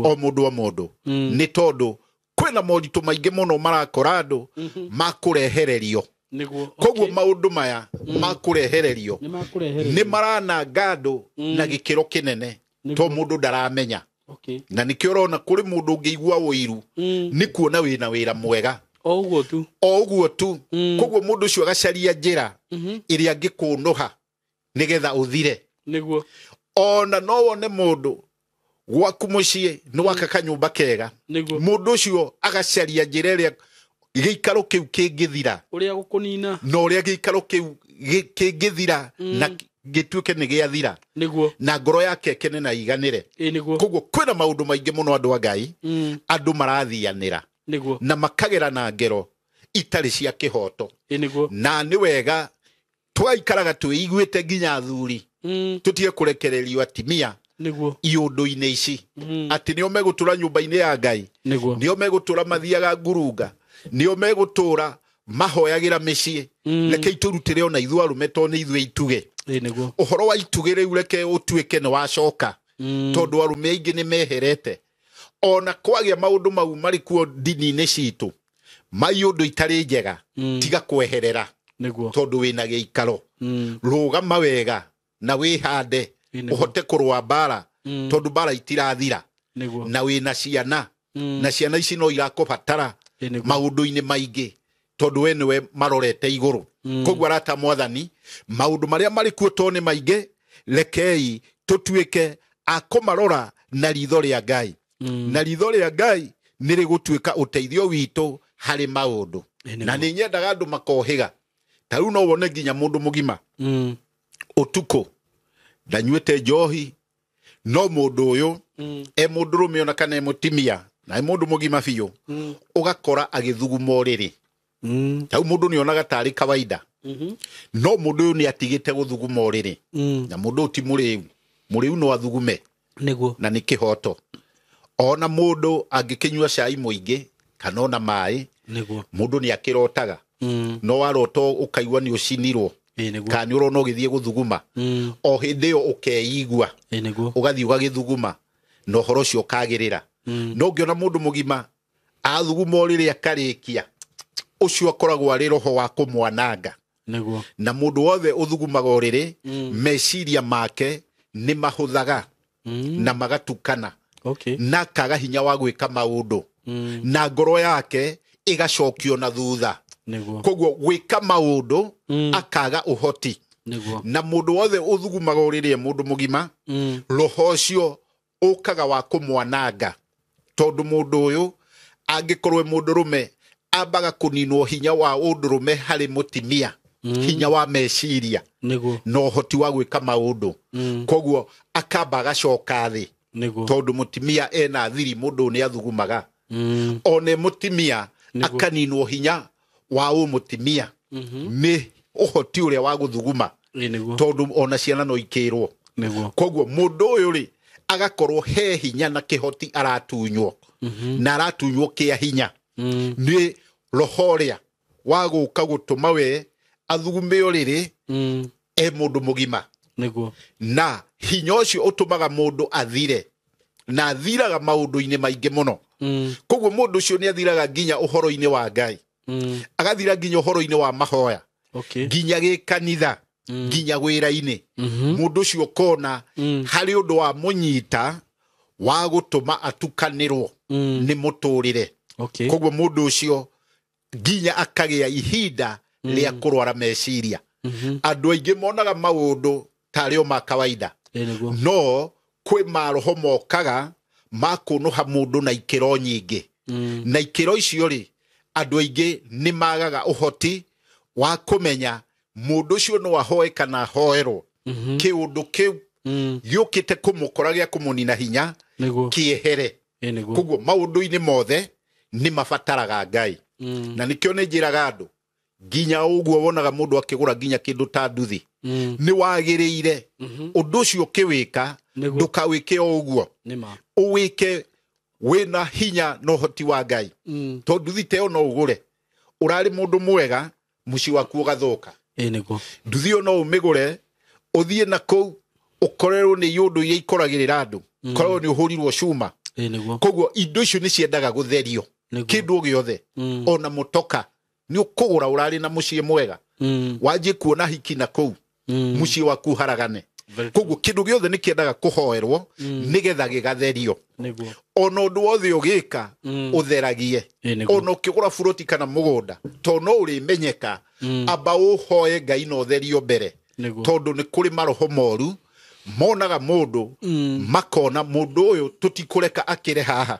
Speaker 1: o mũndũ o mũndũ. Nĩ tondũ kwĩna moritũ maingĩ mũno marakora andũ makũrehererio. Koguo maũndũ maya makũrehererio nĩ marananga andũ na gĩkĩro kĩnene to mũndũ ndaramenya. Na nĩkĩo ũrona kũrĩ mũndũ ũngĩigua ũiru nĩ kuona wĩna wĩra mwega.
Speaker 2: O ũguo tu.
Speaker 1: O ũguo tu. Koguo mũndũ ũcio agacaria njĩra ĩrĩa angĩkũnũha nĩgetha ũthire. Ona no wone mũndũ gwaku mũciĩ nĩ waka kanyũmba kega. Mũndũ ũcio agacaria njĩra ĩrĩa gĩikaro kĩu kĩngĩthira.
Speaker 2: Ũrĩa gũkũnina.
Speaker 1: Na ũrĩa gĩikaro kĩu kĩngĩthira na gĩtuĩke nĩ gĩathira. Na ngoro yake ĩkene na iganĩre. Koguo kwĩna maũndũ maingĩ mũno andũ a Ngai andũ marathianĩra. Na makagera na ngero itarĩ cia kĩhoto. Na nĩ wega twaikaraga twĩiguĩte nginya athuri tũtige kũrekererio atimia iũndũ-inĩ ici. Atĩ nĩo megũtũra nyũmba-inĩ ya Ngai. Nĩo megũtũra mathiaga ngurunga. Nĩo megũtũra mahoyagĩra mĩciĩ. Reke itũrutĩre ona ithuĩ arũme to nĩ ithuĩ itugĩ. Ũhoro wa itugĩ rĩu reke ũtuĩke nĩ wacoka. Tondũ arũme aingĩ nĩ meherete. Ona kwagĩa maũndũ mau marĩ kuo ndini-inĩ citũ maiũndũ itarĩ njega tiga kweherera. Tondũ wĩna gĩikaro. Rũgama wega na wĩhande ũhote kũrũa mbara tondũ mbara itirathira. Na wĩna ciana na ciana ici no irakũbatara maũndũ-inĩ maingĩ tondũ we nĩwe marorete igũrũ. Koguo arata mwathani maũndũ marĩa marĩ kuo to nĩ maingĩ rekei tũtuĩke a kũmarora na ritho rĩa Ngai. Na ritho rĩa Ngai nĩ rĩgũtuĩka ũteithio witũ harĩ maũndũ. Na nĩ nyendaga andũ makohĩga. Ta rĩu no wone nginya mũndũ mũgima ũtukũ ndanyuĩte njohi no mũndũ ũyũ e mũndũrũme ona kana e mũtimia na e mũndũ mũgima biũ ũgakora agĩthuguma ũrĩrĩ. Ta rĩu mũndũ nĩonaga tarĩ kawaida. No mũndũ ũyũ nĩ atigĩte gũthuguma ũrĩrĩ. Na mũndũ ũyũ ti mũrĩu. Mũrĩu no athugume. Na nĩ kĩhoto. Ona mũndũ angĩkĩnyua cai mũingĩ kana ona maĩ mũndũ nĩ akĩrotaga. No warota ũkaigua nĩ ũcinirwo. Kana nĩ ũrona ũgĩthiĩ gũthuguma. O hĩndĩ ĩyo ũkeigua. Ũgathiĩ ũgagĩthuguma na ũhoro ũcio ũkagĩrĩra. No ũngĩona mũndũ mũgima athuguma ũrĩrĩ akarĩkia ũcio akoragwo arĩ roho wa kũmwananga. Na mũndũ wothe ũthugumaga ũrĩrĩ meciria make nĩ mahũthaga na magatukana. Na kaga hinya wa gwĩka maũndũ. Na ngoro yake ĩgacokio na thutha. Koguo gwĩka maũndũ akaga ũhoti. Na mũndũ wothe ũthugumaga ũrĩrĩ mũndũ mũgima roho ũcio ũkaga wa kũmwananga. Tondũ mũndũ ũyũ angĩkorwo mũndũrũme ambaga kũninwo hinya wa ũndũrũme harĩ mũtimia. Hinya wa meciria na ũhoti wa gwĩka maũndũ. Koguo akamba agacoka thĩ. Tondũ mũtimia ena thiri mũndũ nĩ athugumaga. One mũtimia akaninwo hinya wa ũmũtimia nĩ ũhoti ũrĩa wa gũthuguma. Tondũ ona ciana no ikĩrwo. Koguo mũndũ ũyũ rĩ agakorwo he hinya na kĩhoti aratunywo. Na aratunywo kĩa hinya. Nĩ roho ũrĩa wa gũka gũtũma we athugume ũrĩrĩ e mũndũ mũgima.
Speaker 2: Nĩguo.
Speaker 1: Na hinya ũcio ũtũmaga mũndũ athire, na athiraga maũndũ-inĩ maingĩ mũno. Koguo mũndũ ũcio nĩ athiraga nginya ũhoro-inĩ wa Ngai, agathira nginya ũhoro-inĩ wa mahoya, nginya gĩkanitha, nginya wĩra-inĩ. Mũndũ ũcio ũkona harĩ ũndũ wa mũnyita wa gũtũma atukanĩrwo nĩ mũtũrĩre. Koguo mũndũ ũcio nginya akagĩa ihinda rĩa kũrwara meciria. Andũ aingĩ monaga maũndũ tarĩ o ma kawaida, no kwĩ maroho mokaga ma kũnũha mũndũ na ikĩro nyingĩ. Na ikĩro icio rĩ, andũ aingĩ nĩ magaga ũhoti wa kũmenya mũndũ ũcio no ahoe kana ahoerwo. Kĩũndũ kĩu gĩũkĩte kũmũkora gĩa kũmũnina hinya kĩehere. Koguo maũndũ-inĩ mothe nĩ mabataraga Ngai. Na nĩkĩo nĩ njĩraga andũ, nginya ũguo wonaga mũndũ akĩgũra nginya kĩndũ ta nduthi, nĩ wagĩrĩire ũndũ ũcio ũkĩwĩka, ndũkawĩke o ũguo, ũwĩke wĩna hinya na ũhoti wa Ngai. Tondũ nduthi ta ĩyo no ũgũre, ũrarĩ mũndũ mwega, mũciĩ waku ũgathũka. Nduthi ĩyo no ũmĩgũre, ũthiĩ na kũu ũkorerwo nĩ iũndũ iria ikoragĩrĩra andũ, ũkorerwo nĩ ũhũrirwo cuma. Koguo indo icio nĩ ciendaga gũtherio, kĩndũ o gĩothe, ona mũtoka nĩ ũkũgũra ũrarĩ na mũciĩ mwega, wanjie kuona hiki na kũu, mũciĩ waku ũharagane. Koguo kĩndũ gĩothe nĩ kĩendaga kũhoerwo nĩgetha gĩgatherio. Ona ũndũ wothe ũgĩka, ũtheragie. Ona ũkĩgũra buroti kana mũgũnda, tondũ no ũrĩmenyeka, amba ũhoe Ngai na ũtherio mbere. Tondũ nĩ kũrĩ maroho moru monaga mũndũ, makona mũndũ ũyũ tũtikũreka akĩre haha.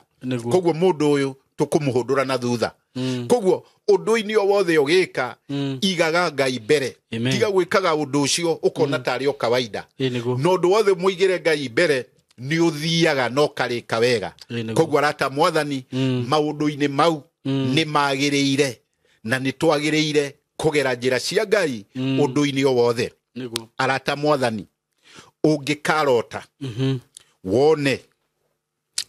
Speaker 1: Koguo mũndũ ũyũ tũkũmũhũndũra na thutha. Koguo ũndũ-inĩ o wothe ũgĩka, igaga Ngai mbere. Tiga gwĩkaga ũndũ ũcio ũkona tarĩ o kawaida. Na ũndũ wothe mũigĩre Ngai mbere nĩ ũthiaga na ũkarĩka wega. Koguo arata mwathani, maũndũ-inĩ mau nĩ magĩrĩire, na nĩ twagĩrĩire kũgera njĩra cia Ngai ũndũ-inĩ o wothe. Arata mwathani, ũngĩkarota wone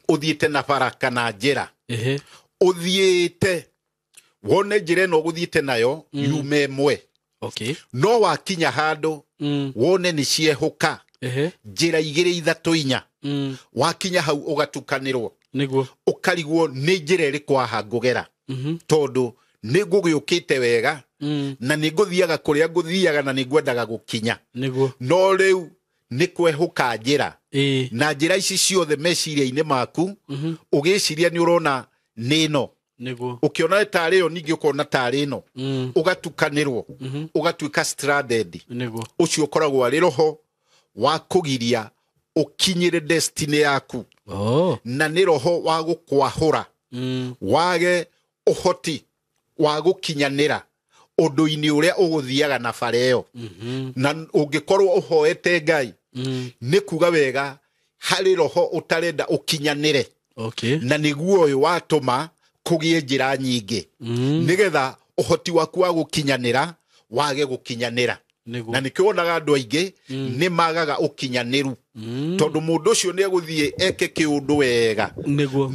Speaker 1: ũthiĩte na bara kana njĩra, ũthiĩte wone njĩra ĩno ũgũthiĩte nayo yume ĩmwe, no wakinya handũ wone nĩ ciehũka njĩra igĩrĩ ithatũ inya, wakinya hau ũgatukanĩrwo, ũkarigwo nĩ njĩra ĩrĩkũ haha ngũgera, tondũ nĩ ngũgĩũkĩte wega, na nĩ ngũthiaga kũrĩa ngũthiaga na nĩ ngwendaga gũkinya, no rĩu nĩ kwehũka njĩra. Na njĩra ici ciothe meciria-inĩ maku, ũgĩciria nĩ ũrona nĩ ĩno, ũkĩona tarĩ ĩyo ningĩ ũkona tarĩ ĩno, ũgatukanĩrwo, ũgatuĩka stranded. Ũcio ũkoragwo arĩ roho wa kũgiria ũkinyĩre destiny yaku. Na nĩ roho wa gũkwahũra, wage ũhoti wa gũkinyanĩra ũndũ-inĩ ũrĩa ũgũthiaga na bara ĩyo. Na ũngĩkorwo ũhoete Ngai, nĩ kuga wega harĩ roho ũtarenda ũkinyanĩre. Na nĩguo ũyũ watũma kũgĩe njĩra nyingĩ, nĩgetha ũhoti waku wa gũkinyanĩra wage gũkinyanĩra. Na nĩkĩo wonaga andũ aingĩ nĩ magaga ũkinyanĩru, tondũ mũndũ ũcio nĩ egũthiĩ eke kĩũndũ wega,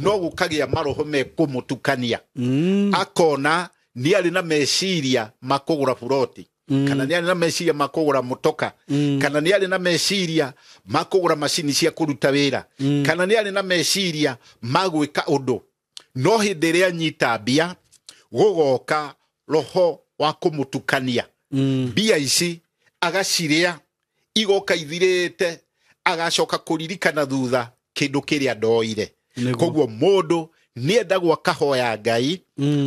Speaker 1: no gũkagĩa maroho mekũmũtukania. Akona nĩ arĩ na meciria ma kũgũra buroti, kana nĩ arĩ na meciria ma kũgũra mũtoka, kana nĩ arĩ na meciria ma kũgũra macini cia kũruta wĩra, kana nĩ arĩ na meciria ma gwĩka ũndũ, no hĩndĩ ĩrĩa anyita mbia gũgoka roho wa kũmũtukania. Mbia ici agacirĩa igoka ithirĩte, agacoka kũririkana thutha kĩndũ kĩrĩa ndoire. Koguo mũndũ nĩ endagwo akahoya Ngai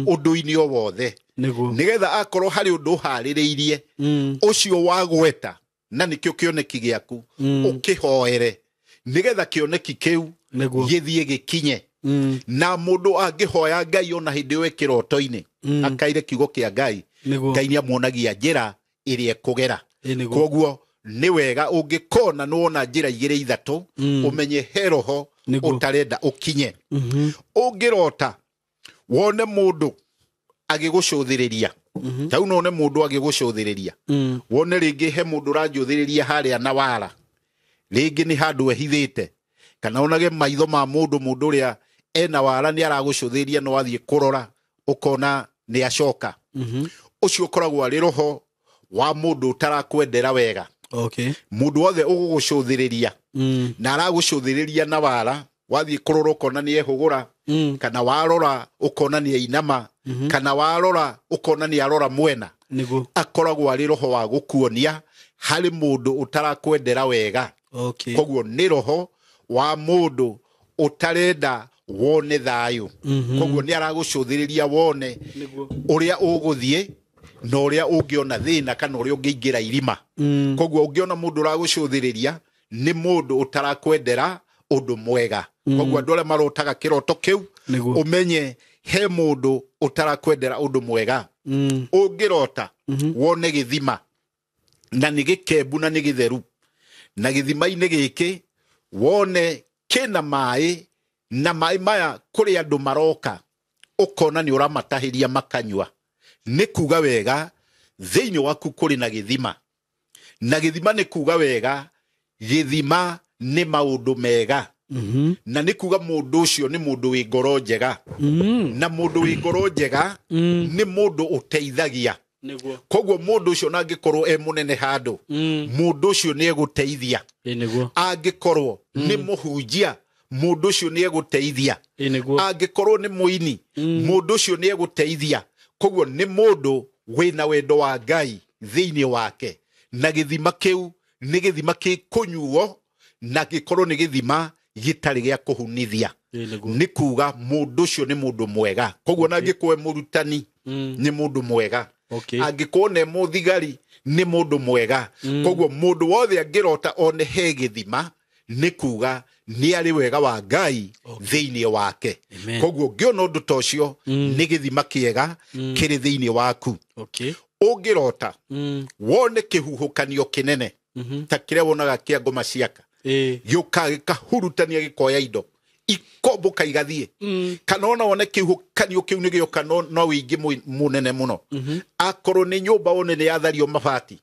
Speaker 1: ũndũ-inĩ o wothe, nĩgetha akorwo harĩ ũndũ ũharĩrĩirie, ũcio wagweta na nĩkĩo kĩoneki gĩaku, ũkĩhoere nĩgetha kĩoneki kĩu gĩthiĩ gĩkinye. Na mũndũ angĩhoya Ngai ona hĩndĩ ĩyo kĩroto-inĩ, akaire kiugo kĩa Ngai, Ngai nĩamuonagia njĩra ĩrĩa ekũgera. Koguo nĩ wega ũngĩkona nĩwona njĩra igĩrĩ ithatũ, ũmenye he roho ũtarenda ũkinye. Ũngĩrota wone mũndũ agĩgũcũthĩrĩria, ta u none mũndũ agĩgũcũthĩrĩria, wone rĩngĩ he mũndũ ũranjũthĩrĩria harĩa na wara, rĩngĩ nĩ handũ ehithĩte, kana onage maitho ma mũndũ, mũndũ ũrĩa ena wara nĩ aragũcũthĩrĩria, no athiĩ kũrora ũkona nĩ acoka. Ũcio ũkoragwo arĩ roho wa mũndũ ũtarakwendera wega.
Speaker 2: Okay.
Speaker 1: Mũndũ wothe ũgũgũcũthĩrĩria na aragũcũthĩrĩria na wara, wathiĩ kũrora ũkona nĩ ehũgũra, kana warora ũkona nĩ ainama, kana warora ũkona nĩ arora mwena,
Speaker 2: Nĩguo.
Speaker 1: akoragwo arĩ roho wa gũkuonia harĩ mũndũ ũtarakwendera wega.
Speaker 2: Okay.
Speaker 1: Koguo nĩ roho wa mũndũ ũtarenda wone thayũ. Koguo nĩ aragũcũthĩrĩria wone
Speaker 2: Nĩguo.
Speaker 1: ũrĩa ũgũthiĩ na ũrĩa ũngĩona thĩna kana ũrĩa ũngĩingĩra irima. Koguo ũngĩona mũndũ ũragũcũthĩrĩria nĩ mũndũ ũtarakwendera ũndũ mwega. Koguo andũ arĩa marotaga kĩroto kĩu,
Speaker 2: Nĩguo.
Speaker 1: ũmenye he mũndũ ũtarakwendera ũndũ mwega. Ũngĩrota wone gĩthima na nĩ gĩkembu na nĩ gĩtheru, na gĩthima-inĩ gĩkĩ wone kĩna maĩ, na maĩ maya kũrĩ andũ maroka ũkona nĩ ũramatahĩria makanyua, nĩ kuga wega thĩinĩ waku kũrĩ na gĩthima. Na gĩthima nĩ kuga wega, gĩthima nĩ maũndũ mega. Na nĩ kuga mũndũ ũcio nĩ mũndũ wĩ ngoro njega. Na mũndũ wĩ ngoro njega nĩ mũndũ ũteithagia.
Speaker 2: Nĩguo.
Speaker 1: Koguo mũndũ ũcio na angĩkorwo e mũnene handũ, mũndũ ũcio nĩ egũteithia.
Speaker 2: Nĩguo.
Speaker 1: Angĩkorwo nĩ mũhunjia, mũndũ ũcio nĩ egũteithia.
Speaker 2: Nĩguo.
Speaker 1: Angĩkorwo nĩ mũini, mũndũ ũcio nĩ egũteithia. Koguo nĩ mũndũ wĩna wendo wa Ngai thĩinĩ wake. Na gĩthima kĩu nĩ gĩthima gĩkũnyuo na gĩkorwo nĩ gĩthima gĩtarĩ gĩa kũhunithia.
Speaker 2: Nĩguo.
Speaker 1: Nĩ kuga mũndũ ũcio nĩ mũndũ mwega. Koguo na angĩkorwo e mũrutani, nĩ mũndũ mwega.
Speaker 2: Okay.
Speaker 1: Angĩkorwo nĩ mũthigari, nĩ mũndũ mwega. Koguo mũndũ wothe angĩrota one he gĩthima, nĩ kuga nĩ arĩ wega wa Ngai thĩinĩ wake.
Speaker 2: Amen.
Speaker 1: Koguo ũngĩona ũndũ ta ũcio, nĩ gĩthima kĩega kĩrĩ thĩinĩ waku.
Speaker 2: Okay.
Speaker 1: Ũngĩrota wone kĩhuhũkanio kĩnene ta kĩrĩa wonaga kĩa ngoma ciaka, gĩũkaga gĩkahurutania gĩkoya indo ikombũka igathiĩ, kana ona wone kĩhuhũkanio kĩu nĩ gĩoka no wĩingĩ mũnene mũno. Akorwo nĩ nyũmba wone nĩ yathario mabati,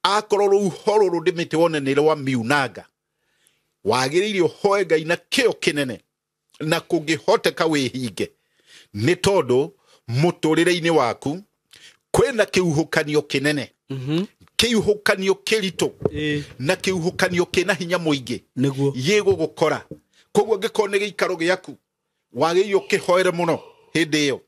Speaker 1: akorwo rũhuho rũrũ ndĩmĩte wone nĩ rwa miunanga, wagĩrĩire ũhoe Ngai na kĩo kĩnene na kũngĩhoteka wĩhinge, nĩ tondũ mũtũrĩre-inĩ waku kwĩna kĩhuhũkanio kĩnene, kĩhuhũkanio kĩritũ na kĩhuhũkanio kĩna hinya mũingĩ
Speaker 2: Nĩguo.
Speaker 1: gĩgũgũkora. Koguo angĩkorwo nĩ gĩikaro gĩaku, wagĩrĩire ũkĩhoere mũno hĩndĩ ĩyo,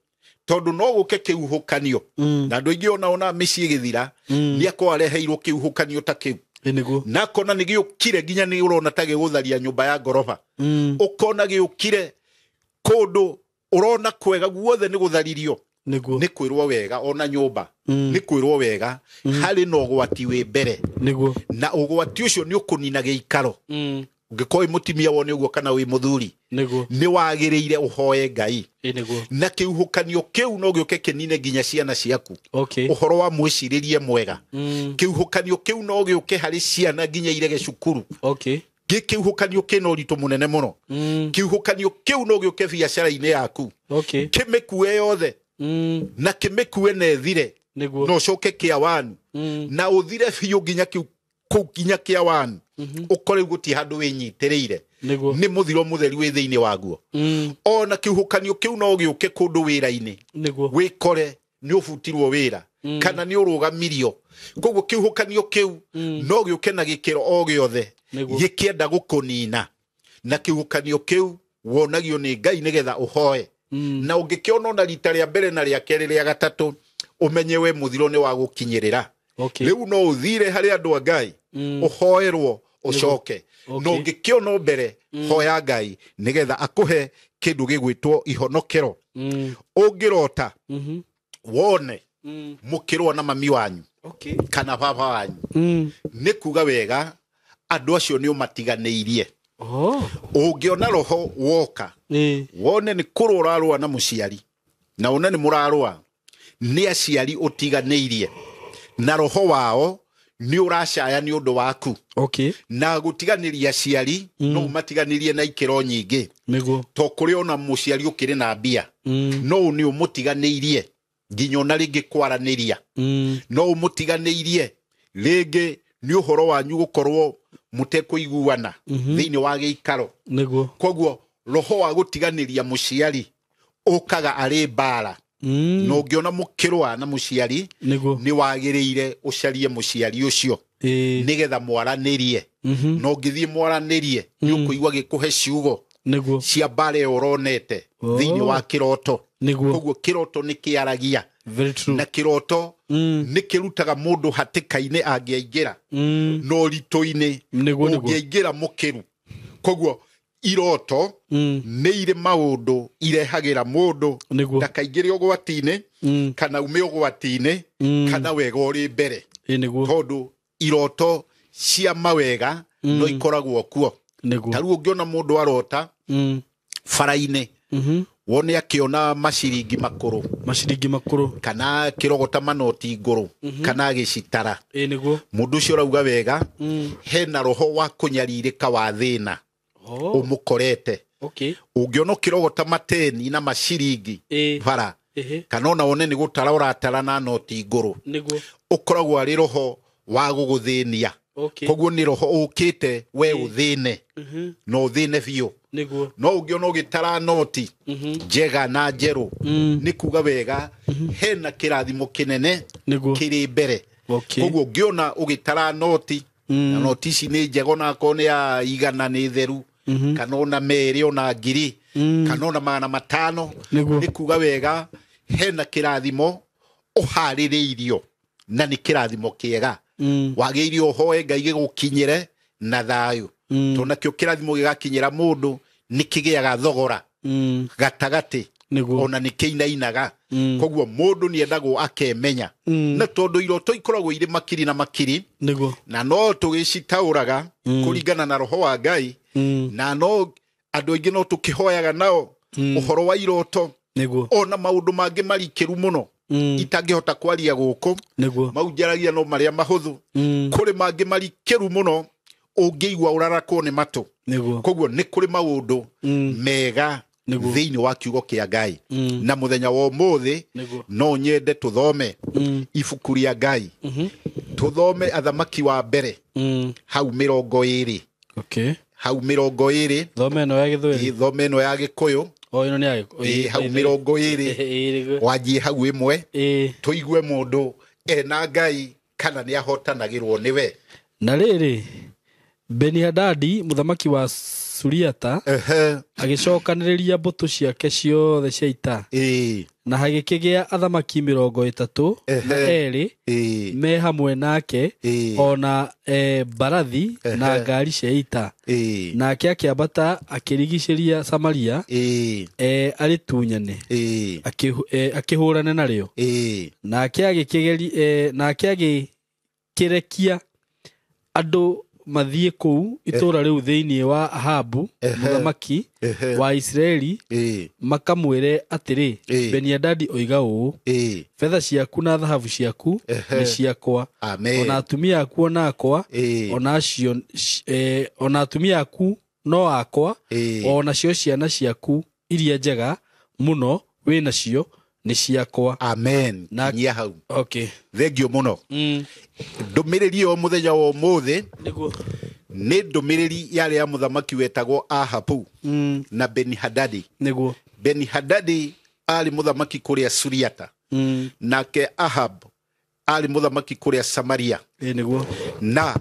Speaker 1: tondũ no gũke kĩhuhũkanio. Na andũ aingĩ ona mĩciĩ ĩgĩthira, nĩ akorwo areheirwo kĩhuhũkanio ta kĩu.
Speaker 2: Nĩguo.
Speaker 1: Na akona nĩ gĩũkire nginya nĩ ũrona ta gĩgũtharia nyũmba ya ngoroba. Ũkona gĩũkire kũndũ ũrona kwega guothe nĩ gũtharirio.
Speaker 2: Nĩguo.
Speaker 1: Nĩ kwĩrwo wega ona nyũmba. Nĩ kwĩrwo wega harĩ na ũgwati wĩ mbere.
Speaker 2: Nĩguo.
Speaker 1: Na ũgwati ũcio nĩ ũkũnina gĩikaro. Ũngĩkorwo wĩ mũtumia wone ũguo kana wĩ mũthuri,
Speaker 2: Nĩguo.
Speaker 1: nĩ wagĩrĩire ũhoe Ngai.
Speaker 2: Nĩguo.
Speaker 1: Na kĩhuhũkanio kĩu no gĩũke kĩnine nginya ciana ciaku.
Speaker 2: Okay.
Speaker 1: Ũhoro wa mwĩcirĩrie mwega. Kĩhuhũkanio kĩu no gĩũke harĩ ciana nginya irege cukuru.
Speaker 2: Okay.
Speaker 1: Kĩhuhũkanio kĩna ũritũ mũnene mũno. Kĩhuhũkanio kĩu no gĩũke biacara-inĩ yaku.
Speaker 2: Okay.
Speaker 1: Kĩmĩkue yothe. Na kĩmĩkue na ĩthire.
Speaker 2: Nĩguo.
Speaker 1: Na ũcoke kĩa wanu. Na ũthire biũ nginya kĩu kũu nginya kĩa wanu. Ũkore gũtirĩ handũ wĩnyitĩrĩire.
Speaker 2: Nĩguo.
Speaker 1: Nĩ mũthiro mũtheri wĩ thĩinĩ waguo. Ona kĩhuhũkanio kĩu no gĩũke kũndũ wĩra-inĩ.
Speaker 2: Nĩguo.
Speaker 1: Wĩkore nĩ ũbutirwo wĩra. Kana nĩ ũrũgamirio. Koguo kĩhuhũkanio kĩu no gĩũke na gĩkĩro o gĩothe.
Speaker 2: Nĩguo.
Speaker 1: Gĩkĩenda gũkũnina. Na kĩhuhũkanio kĩu wonagio nĩ Ngai nĩgetha ũhoe. Na ũngĩkĩona ona rita rĩa mbere na rĩa kerĩ rĩa gatatũ, ũmenye we mũthiro nĩ wa gũkinyĩrĩra.
Speaker 2: Okay.
Speaker 1: Rĩu no ũthire harĩ andũ a Ngai, ũhoerwo ũcoke.
Speaker 2: Okay.
Speaker 1: Na ũngĩkĩona mbere, hoya Ngai nĩgetha akũhe kĩndũ gĩgwĩtwo ihonokero. Ũngĩrota wone mũkĩrũa na mami wanyu
Speaker 2: Okay.
Speaker 1: kana baba wanyu, nĩ kuga wega andũ acio nĩ ũmatiganĩirie.
Speaker 2: Oh.
Speaker 1: Ũngĩona roho woka, wone nĩ kũrũa ũrarũa na mũciari, na wone nĩ mũrarũa nĩ aciari ũtiganĩirie, na roho wao nĩ ũracaya nĩ ũndũ waku.
Speaker 2: Okay.
Speaker 1: Na gũtiganĩria aciari, no ũmatiganĩrie na ikĩro nyingĩ.
Speaker 2: Nĩguo.
Speaker 1: To kũrĩ ona mũciari ũkĩrĩ na mbia, no nĩ ũmũtiganĩirie nginya ona rĩngĩ kwaranĩria. No ũmũtiganĩirie rĩngĩ nĩ ũhoro wanyu gũkorwo mũtekũiguana thĩinĩ wa gĩikaro.
Speaker 2: Nĩguo.
Speaker 1: Koguo roho wa gũtiganĩria mũciari ũkaga arĩ mbara. Na ũngĩona mũkĩrũa na mũciari, nĩ wagĩrĩire ũcarie mũciari ũcio nĩgetha mwaranĩrie. Na ũngĩthiĩ mwaranĩrie, nĩ ũkũigua gĩkũhe ciugo cia mbara ĩyo ũronete thĩinĩ wa kĩroto. Koguo kĩroto nĩ kĩaragia. Na kĩroto nĩ kĩrutaga mũndũ hatĩka-inĩ angĩaingĩra, na ũritũ-inĩ ũngĩaingĩra mũkĩru. Koguo iroto nĩ irĩ maũndũ irehagĩra mũndũ ndakaingĩre ũgwati-inĩ, kana ume ũgwati-inĩ, kana wega ũrĩ mbere. Tondũ iroto cia mawega no ikoragwo kuo. Ta rĩu ũngĩona mũndũ arota bara-inĩ, wone akĩona maciringi makũrũ,
Speaker 2: maciringi makũrũ,
Speaker 1: kana kĩrogota manoti ngũrũ, kana agĩcitara, mũndũ ũcio ũrauga wega hena roho wa kũnyarirĩka wa thĩna ũmũkorete. Ũngĩona ũkĩrogota mateni na maciringi bara, kana ona wone nĩ gũtara ũratara na noti ngũrũ, ũkoragwo arĩ roho wa gũgũthĩnia. Koguo nĩ roho ũkĩte we ũthĩne, na ũthĩne biũ. No ũngĩona ũgĩtara noti njega na njerũ, nĩ kuga wega hena kĩrathimo kĩnene kĩrĩ mbere. Koguo ũngĩona ũgĩtara noti, na noti ici nĩ njega, ona akorwo nĩ ya 100 nĩ theru, kana ona 200, ona 1000, kana ona 500, nĩ kuga wega hena kĩrathimo ũharĩrĩirio, na nĩ kĩrathimo kĩega. Wagĩrĩire ũhoe Ngai gĩgũkinyĩre na thayũ. Tondũ nakĩo kĩrathimo gĩgakinyĩra mũndũ nĩ kĩgĩaga thogora gatagatĩ, ona nĩ kĩinainaga. Koguo mũndũ nĩ endagwo akemenya. Na tondũ iroto ikoragwo irĩ makiri na makiri, na no tũgĩcitaũraga kũringana na roho wa Ngai, na no andũ aingĩ no tũkĩhoyaga nao ũhoro wa iroto, ona maũndũ mangĩ marikĩru mũno itangĩhota kwaria gũkũ, mau njaragia no marĩa mahũthũ. Kũrĩ mangĩ marikĩru mũno ũngĩigua ũrarakwo nĩ matũ. Koguo nĩ kũrĩ maũndũ mega thĩinĩ wa kiugo kĩa Ngai. Na mũthenya wa ũmũthĩ no nyende tũthome ibuku rĩa Ngai. Tũthome Athamaki wa mbere hau 20. Hau 20.
Speaker 2: Thome ĩno ya Gĩthweri.
Speaker 1: Thome ĩno ya Gĩkũyũ.
Speaker 2: Ĩno nĩ ya Gĩkũyũ.
Speaker 1: Hau 20. Wanjie hau 1. Tũigue mũndũ ena Ngai kana nĩ ahotanagĩrwo nĩwe.
Speaker 2: Na rĩrĩ, Beni-Hadadi mũthamaki wa Suriata agĩcokanĩrĩria mbũtũ ciake ciothe cia ita, na hagĩkĩgĩa athamaki 32 me hamwe nake, ona mbarathi na ngari cia ita. Nake akĩambata akĩrigicĩria Samaria, arĩtunyane, akĩhũrane narĩo. Nake agĩkĩrekia andũ mathiĩ kũu itũũra rĩu thĩinĩ wa Ahabu mũthamaki wa Isiraeli, makamwĩre atĩrĩ, Beni-Hadadi oiga ũũ, betha ciaku na thahabu ciaku nĩ ciakwa, ona atumia aku ona akwa, ona atumia aku no akwa, ona cio ciana ciaku iria njega mũno wĩ nacio nĩ ciakwa.
Speaker 1: Amen. Kinyia hau. Thengio mũno. Ndũmĩrĩri ĩyo mũthenya wa ũmũthĩ nĩ ndũmĩrĩri yarĩ ya mũthamaki wetagwo Ahabu na Beni-Hadadi. Beni-Hadadi arĩ mũthamaki kũrĩa Suriata, nake Ahab arĩ mũthamaki kũrĩa Samaria. Na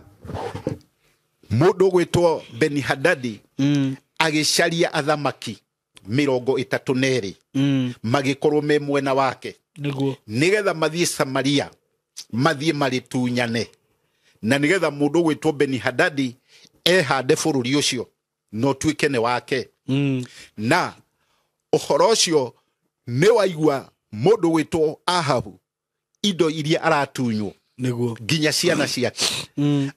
Speaker 1: mũndũ ũgwĩtwo Beni-Hadadi agĩcaria athamaki 32 magĩkorwo me mwena wake, nĩgetha mathiĩ Samaria mathiĩ marĩtunyane, na nĩgetha mũndũ ũgwĩtwo Beni-Hadadi ehande bũrũri ũcio na ũtuĩke nĩ wake. Na ũhoro ũcio nĩ waigua mũndũ ũgwĩtwo Ahabu indo iria aratunywo, nginya ciana ciake,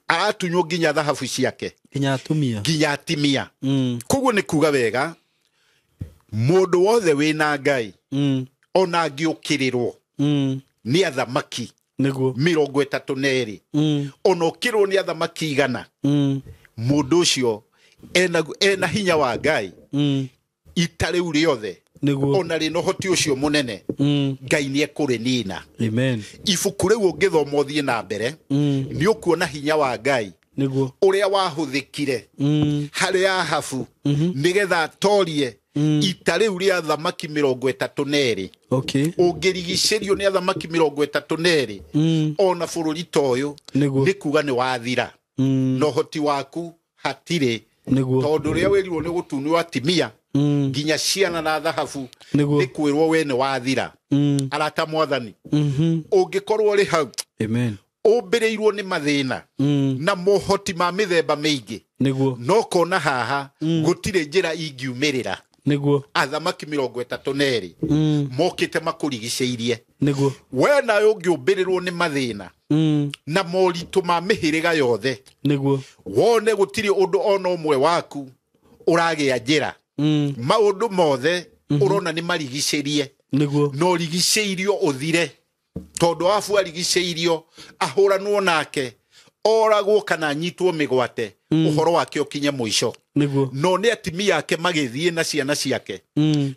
Speaker 1: aratunywo nginya thahabu ciake, nginya atumia. Koguo nĩ kuga wega mũndũ wothe wĩna Ngai ona angĩũkĩrĩrwo nĩ athamaki 32, ona ũkĩrwo nĩ athamaki 100, mũndũ ũcio ena hinya wa Ngai, ita rĩu rĩothe ona rĩna ũhoti ũcio mũnene, Ngai nĩ ekũrĩnina. Ibuku rĩu ũngĩthoma ũthiĩ na mbere, nĩ ũkuona hinya wa Ngai ũrĩa wahũthĩkire harĩ Ahabu nĩgetha atorie ita rĩu rĩa athamaki 32.
Speaker 2: Okay.
Speaker 1: Ũngĩrigicĩrio nĩ athamaki 32 ona bũrũri ta ũyũ nĩ kuga nĩ wathira. Na ũhoti waku hatirĩ. Tondũ rĩrĩa wĩrirwo nĩ gũtunywo atimia nginya ciana na thahabu nĩ kwĩrwo we nĩ wathira. Arata mwathani, ũngĩkorwo ũrĩ hau,
Speaker 2: Amen,
Speaker 1: ũmbĩrĩirwo nĩ mathĩna na mohoti ma mĩthemba mĩingĩ, no kona haha gũtirĩ njĩra ingiumĩrĩra. Athamaki 32 mokĩte makũrigicĩirie. We nawe ũngĩũmbĩrĩrwo nĩ mathĩna na moritũ ma mĩhĩrĩga yothe, wone gũtirĩ ũndũ ona ũmwe waku ũragĩa njĩra, maũndũ mothe ũrona nĩ marigicĩrie, no rigicĩirio ũthire, tondũ Ahabu arigicĩirio ahũranwo nake oragwo kana anyitwo mĩgwate, ũhoro wake ũkinye mũico. No nĩ atimia ake magĩthiĩ na ciana ciake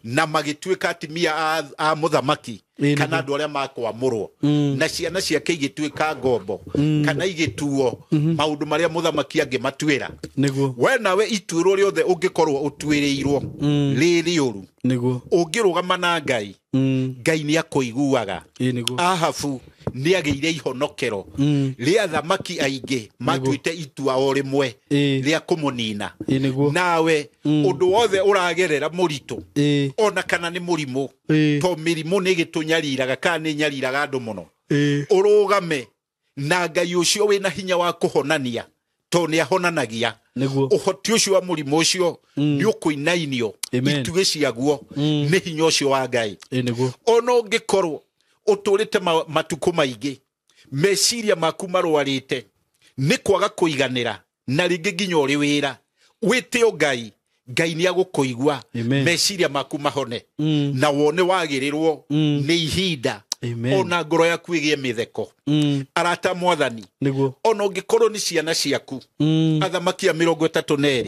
Speaker 1: na magĩtuĩka atimia a mũthamaki kana andũ arĩa makwamũrwo, na ciana ciake igĩtuĩka ngombo kana igĩtuo maũndũ marĩa mũthamaki angĩmatuĩra. We nawe ituĩro rĩothe ũngĩkorwo ũtuĩrĩirwo rĩ rĩũru, ũngĩrũgama na Ngai, Ngai nĩ akũiguaga. Ahabu nĩ agĩire ihonokero rĩa athamaki aingĩ matuĩte itua o rĩmwe rĩa kũmũnina. Nawe ũndũ wothe ũragerera mũritũ, ona kana nĩ mũrimũ, to mĩrimũ nĩ ĩgĩtũnyariraga kana nĩ ĩnyariraga andũ mũno, ũrũgame na Ngai ũcio wĩna hinya wa kũhonania, to nĩ ahonanagia. Ũhoti ũcio wa mũrimũ ũcio nĩ ũkũinainio itugĩ ciaguo nĩ hinya ũcio wa Ngai. Ona ũngĩkorwo ũtũrĩte matukũ maingĩ, meciria maku marwarĩte nĩ kwaga kũiganĩra, na rĩngĩ nginya ũrĩ wĩra, wĩte Ngai, Ngai nĩ agũkũigua, meciria maku mahone, na wone wagĩrĩrwo nĩ ihinda, ona ngoro yaku ĩgĩe mĩtheko. Arata mwathani, ona ũngĩkorwo nĩ ciana ciaku, athamaki a 32,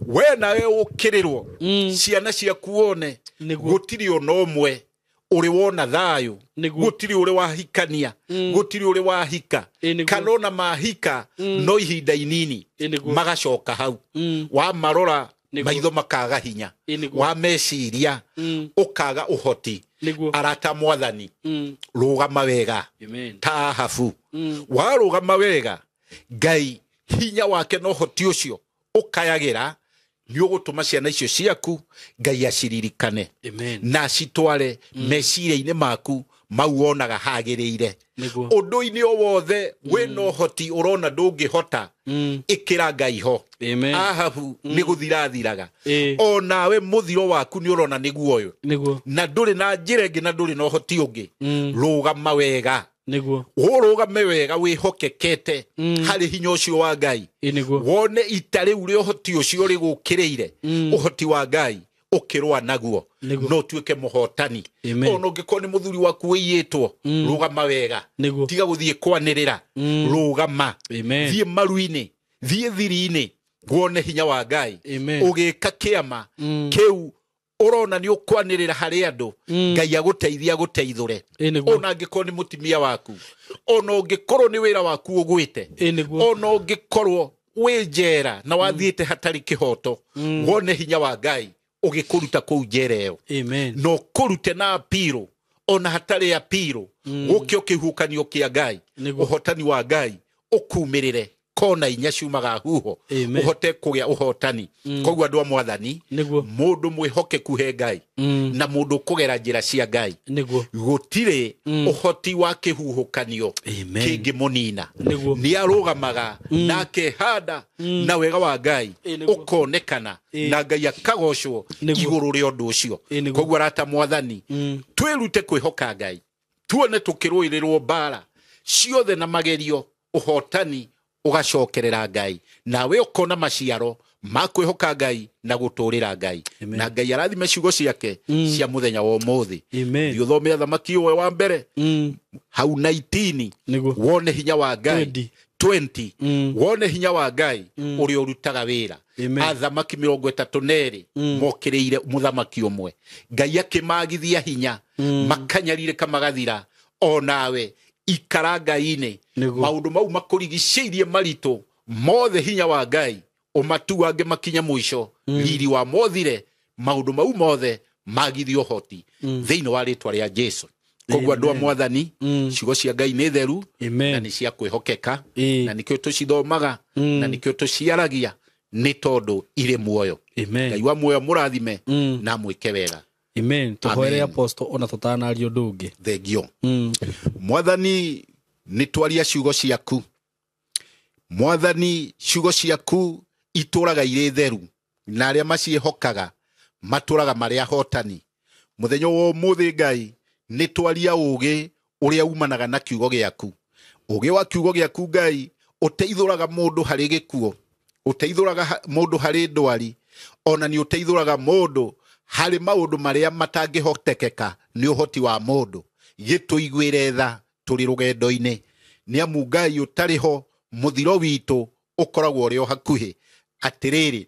Speaker 1: we nawe ũkĩrĩrwo ciana ciaku wone gũtirĩ ona ũmwe ũrĩ wona thayũ, gũtirĩ ũrĩ wahikania, gũtirĩ ũrĩ wahika, kana ona mahika no ihinda inini magacoka hau, wamarora maitho makaga hinya, wa meciria ũkaga ũhoti. Arata mwathani, rũgama wega ta Ahabu. Warũgama wega, Ngai hinya wake na ũhoti ũcio ũkayagĩra nĩ ũgũtũma ciana icio ciaku Ngai aciririkane na acitware meciria-inĩ maku mau wonaga hagĩrĩire. Ũndũ-inĩ o wothe wĩna ũhoti ũrona ndũngĩhota, ĩkĩra Ngai ho. Ahabu nĩ gũthirathiraga, o nawe mũthiro waku nĩ ũrona nĩguo ũyũ, na ndũrĩ na njĩra ĩngĩ na ndũrĩ na ũhoti ũngĩ, rũgama wega. Ũrũgame wega wĩhokekete harĩ hinya ũcio wa Ngai, wone ita rĩu rĩa ũhoti ũcio rĩgũkĩrĩire, ũhoti wa Ngai ũkĩrũa naguo, no ũtuĩke mũhotani. Ona ũngĩkorwo nĩ mũthuri waku wĩiyĩtwo, rũgama wega, tiga gũthiĩ kwanĩrĩra, rũgama, thiĩ maru-inĩ, thiĩ thiri-inĩ, wone hinya wa Ngai ũgĩka kĩama kĩu ũrona nĩ ũkwanĩrĩra harĩ andũ, Ngai agũteithia agũteithũre. Ona angĩkorwo nĩ mũtimia waku, ona ũngĩkorwo nĩ wĩra waku ũgwĩte, ona ũngĩkorwo wĩ njera na wathiĩte hatarĩ kĩhoto, wone hinya wa Ngai ũgĩkũruta kũu njera ĩyo, no kũrute na apiro, ona hatarĩ apiro, gũke kĩhuhũkanio kĩa Ngai, ũhotani wa Ngai ũkumĩrĩre kona inya ciumaga huho, ũhote kũgĩa ũhotani. Koguo andũ a mwathani, mũndũ mwĩhokeku he Ngai na mũndũ ũkũgera njĩra cia Ngai, gũtirĩ ũhoti wa kĩhuhũkanio kĩngĩmũnina. Nĩ arũgamaga na akehanda na wega wa Ngai ũkonekana, na Ngai akagocwo igũrũ rĩa ũndũ ũcio. Koguo arata mwathani, twĩrute kwĩhoka Ngai, tuone tũkĩrũĩrĩrwo mbara ciothe na magerio, ũhotani ũgacokerera Ngai, nawe ũkona maciaro ma kwĩhoka Ngai na gũtũũrĩra Ngai. Na Ngai arathime ciugo ciake cia mũthenya wa ũmũthĩ. Thiĩ ũthome athamaki ũmwe wa mbere hau 19, wone hinya wa Ngai 20, wone hinya wa Ngai ũrĩa ũrutaga wĩra. Athamaki 32 mokĩrĩire mũthamaki ũmwe, Ngai akĩmagithia hinya, makanyarirĩka magathira. O nawe ikara Ngai-inĩ, maũndũ mau makũrigicĩirie maritũ mothe, hinya wa Ngai ũmatuange makinye mũico, riri wa mothire, maũndũ mau mothe magithie ũhoti thĩinĩ wa rĩtwa rĩa Jesu. Koguo andũ a Mwathani, ciugo cia Ngai nĩ theru na nĩ cia kwĩhokeka, na nĩkĩo tũcithomaga na nĩkĩo tũciaragia, nĩ tondũ irĩ muoyo. Ngai wa muoyo mũrathime na mwĩke wega.
Speaker 2: Amen. Tũhoere Apostle ona tũtanaria ũndũ ũngĩ.
Speaker 1: Thengio. Mwathani, nĩ twaria ciugo ciaku. Mwathani, ciugo ciaku itũraga irĩ theru, na arĩa maciĩhokaga matũraga marĩ ahotani. Mũthenya wa ũmũthĩ Ngai, nĩ twaria ũũgĩ ũrĩa umanaga na kiugo gĩaku. Ũũgĩ wa kiugo gĩaku Ngai ũteithũraga mũndũ harĩ gĩkuũ, ũteithũraga mũndũ harĩ ndwari, ona nĩ ũteithũraga mũndũ harĩ maũndũ marĩa matangĩhotekeka nĩ ũhoti wa mũndũ. Gĩtũiguĩre tha tũrĩ rũgendo-inĩ, nĩ amu Ngai ũtarĩ ho mũthiro witũ ũkoragwo ũrĩ o hakuhĩ. Atĩrĩrĩ,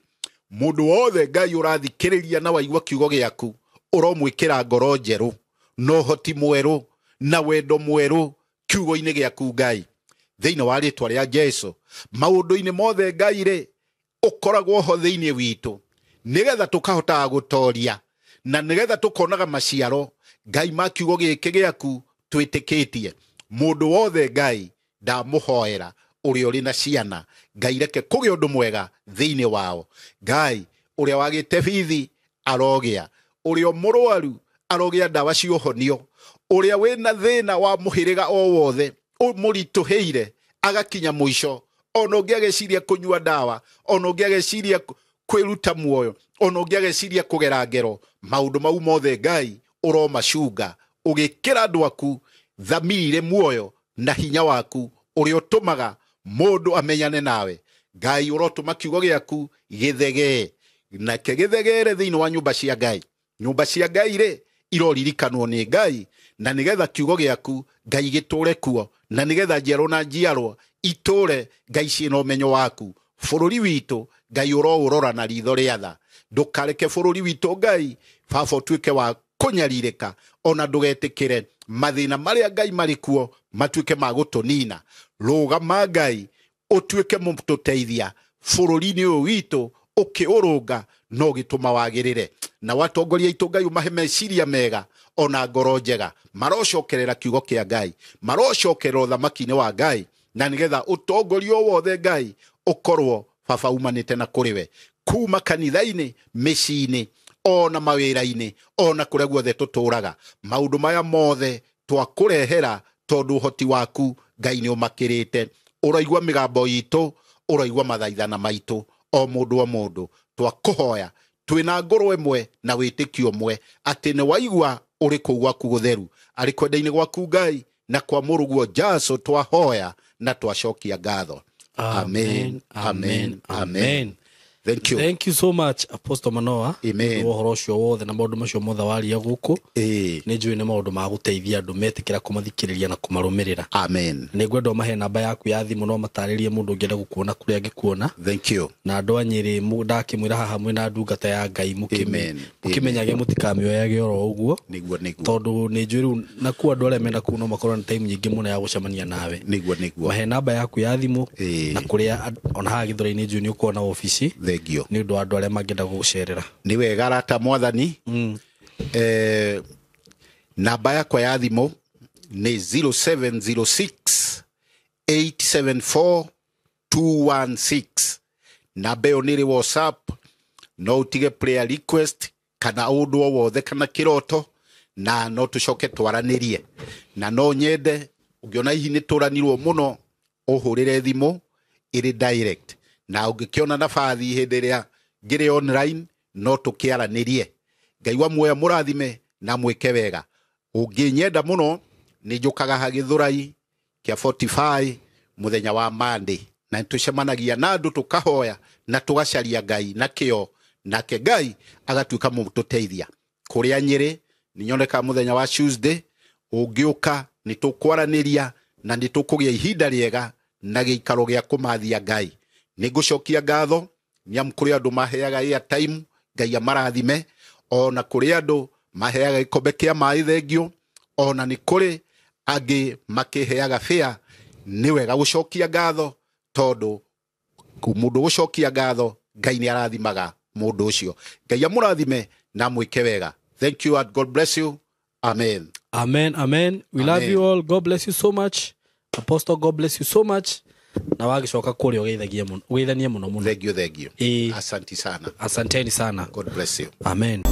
Speaker 1: mũndũ wothe Ngai ũrathikĩrĩria na waigua kiugo gĩaku, ũromwĩkĩra ngoro njerũ na ũhoti mwerũ na wendo mwerũ kiugo-inĩ gĩaku Ngai, thĩinĩ wa rĩtwa rĩa Jesu. Maũndũ-inĩ mothe Ngai rĩ, ũkoragwo ho thĩinĩ witũ, nĩgetha tũkahotaga gũtoria na nĩgetha tũkonaga maciaro Ngai ma kiugo gĩkĩ gĩaku twĩtĩkĩtie. Mũndũ wothe Ngai ndamũhoera ũrĩa ũrĩ na ciana, Ngai reke kũgĩe ũndũ mwega thĩinĩ wao. Ngai ũrĩa wagĩte bithi arogĩa, ũrĩa mũrwaru arogĩa ndawa cia ũhonio, ũrĩa wĩna thĩna wa mũhĩrĩga o wothe ũmũritũhĩire agakinya mũico, ona ũngĩ ageciria kũnyua ndawa, ona ũngĩ ageciria kwĩruta muoyo, ona ũngĩ ageciria kũgera ngero, maũndũ mau mothe Ngai ũromacunga ũgĩkĩra andũ aku thamiri irĩ muoyo na hinya waku ũrĩa ũtũmaga mũndũ amenyane nawe. Ngai ũrotũma kiugo gĩaku gĩthegee, nake gĩthegere thĩinĩ wa nyũmba cia Ngai. Nyũmba cia Ngai rĩ iroririkanwo nĩ Ngai, na nĩgetha kiugo gĩaku Ngai gĩtũre kuo, na nĩgetha njiarwo na njiarwo itũre Ngai ciĩna ũmenyo waku. Bũrũri witũ Ngai ũroũrora na ritho rĩa tha, ndũkareke bũrũri witũ Ngai baba ũtuĩke wa kũnyarirĩka, ona ndũgetĩkĩre mathĩna marĩa Ngai marĩ kuo matuĩke ma gũtũnina. Rũgama Ngai ũtuĩke mũtũteithia bũrũri-inĩ ũyũ witũ, ũkĩũrũnga no gĩtũma wagĩrĩre. Na watongoria aitũ Ngai ũmahe meciria mega ona ngoro njega, marocokerera kiugo kĩa Ngai, marocokerera ũthamaki-inĩ wa Ngai, na nĩgetha ũtongoria o wothe Ngai ũkorwo baba umanĩte na kũrĩ we, kuma kanitha-inĩ, mĩciĩ-inĩ, ona mawĩra-inĩ, ona kũrĩa guothe tũtũraga. Maũndũ maya mothe twakũrehera tondũ ũhoti waku Ngai nĩ ũmakĩrĩte. Ũraigua mĩgambo itũ, ũraigua mathaithana maitũ, o mũndũ o mũndũ. Twakũhoya twĩna ngoro ĩmwe na wĩtĩkio ũmwe atĩ nĩ waigua ũrĩ kũu gwaku gũtheru, arĩ kwenda-inĩ gwaku Ngai na kwa mũrũguo Jesũ twahoya na twacokia ngatho. Amen, amen, amen. Thank you.
Speaker 2: Thank you so much Apostle Manoah.
Speaker 1: Amen.
Speaker 2: Ũhoro ũcio wothe na maũndũ macio mothe waria gũkũ, nĩ njũĩ nĩ maũndũ ma gũteithia andũ metĩkĩra kũmathikĩrĩria na kũmarũmĩrĩra.
Speaker 1: Amen.
Speaker 2: Nĩ ngwenda ũmahe namba yaku ya thimũ, no matarĩrie mũndũ ũngĩenda gũkuona kũrĩa angĩkuona.
Speaker 1: Thank you.
Speaker 2: Na andũ a Nyĩrĩ ndakĩmwĩra haha mwĩna ndungata ya Ngai, mũkĩmenyage mũtikamĩoyage oro ũguo.
Speaker 1: Nĩguo, nĩguo.
Speaker 2: Tondũ nĩ njũĩ rĩu nakuo andũ arĩa mena kũu no makorwo na time nyingĩ mũno ya gũcemania nawe.
Speaker 1: Nĩguo, nĩguo.
Speaker 2: Mahe namba yaku ya thimũ na kũrĩa ona haha Gĩthũrai-inĩ njũĩ nĩ ũkorwo na obici.
Speaker 1: Thengio.
Speaker 2: Nĩ ũndũ wa andũ arĩa mangĩenda gũgũcerera.
Speaker 1: Nĩ wega arata Mwathani. Namba yakwa ya thimũ nĩ 0706 874 216. Namba ĩyo nĩ ĩrĩ WhatsApp, no ũtige prayer request kana ũndũ o wothe kana kĩroto, na no tũcoke twaranĩrie. Na no nyende ũngĩona hihi nĩ tũranirwo mũno, ũhũrĩre thimũ ĩrĩ direct, na ũngĩkĩona nabathi hĩndĩ ĩrĩa ngĩrĩ online no tũkĩaranĩrie. Ngai wa muoyo mũrathime na mwĩke wega. Ũngĩnyenda mũno nĩ njũkaga ha Gĩthũrai kĩa 45 mũthenya wa Monday, na tũcemanagia na andũ tũkahoya na tũgacaria Ngai na kĩo, nake Ngai agatuĩka mũtũteithia. Kũrĩa Nyĩrĩ nĩ nyonekaga mũthenya wa Tuesday, ũngĩũka nĩ tũkwaranĩria na nĩ tũkũgĩa ihinda rĩega na gĩikaro gĩa kũmathia Ngai. Nĩ ngũcokia ngatho nĩ amu kũrĩ andũ maheaga airtime, Ngai amarathime, ona kũrĩ andũ maheaga gĩkombe kĩa maĩ thengio, ona nĩ kũrĩ angĩ makĩheaga fare. Nĩ wega gũcokia ngatho, tondũ mũndũ gũcokia ngatho Ngai nĩ arathimaga mũndũ ũcio. Ngai amũrathime na mwĩke wega. Thank you and God bless you. Amen.
Speaker 2: Amen, amen. We love
Speaker 1: Amen.
Speaker 2: you all. God bless you so much. Apostle, God bless you so much. Na wagĩcoka kũrĩa ũgeithagie mũno, ũgeithanie mũno mũno.
Speaker 1: Thank you, thank you.
Speaker 2: Ĩĩ.
Speaker 1: Asante sana.
Speaker 2: Asanteni sana.
Speaker 1: God bless you.
Speaker 2: Amen.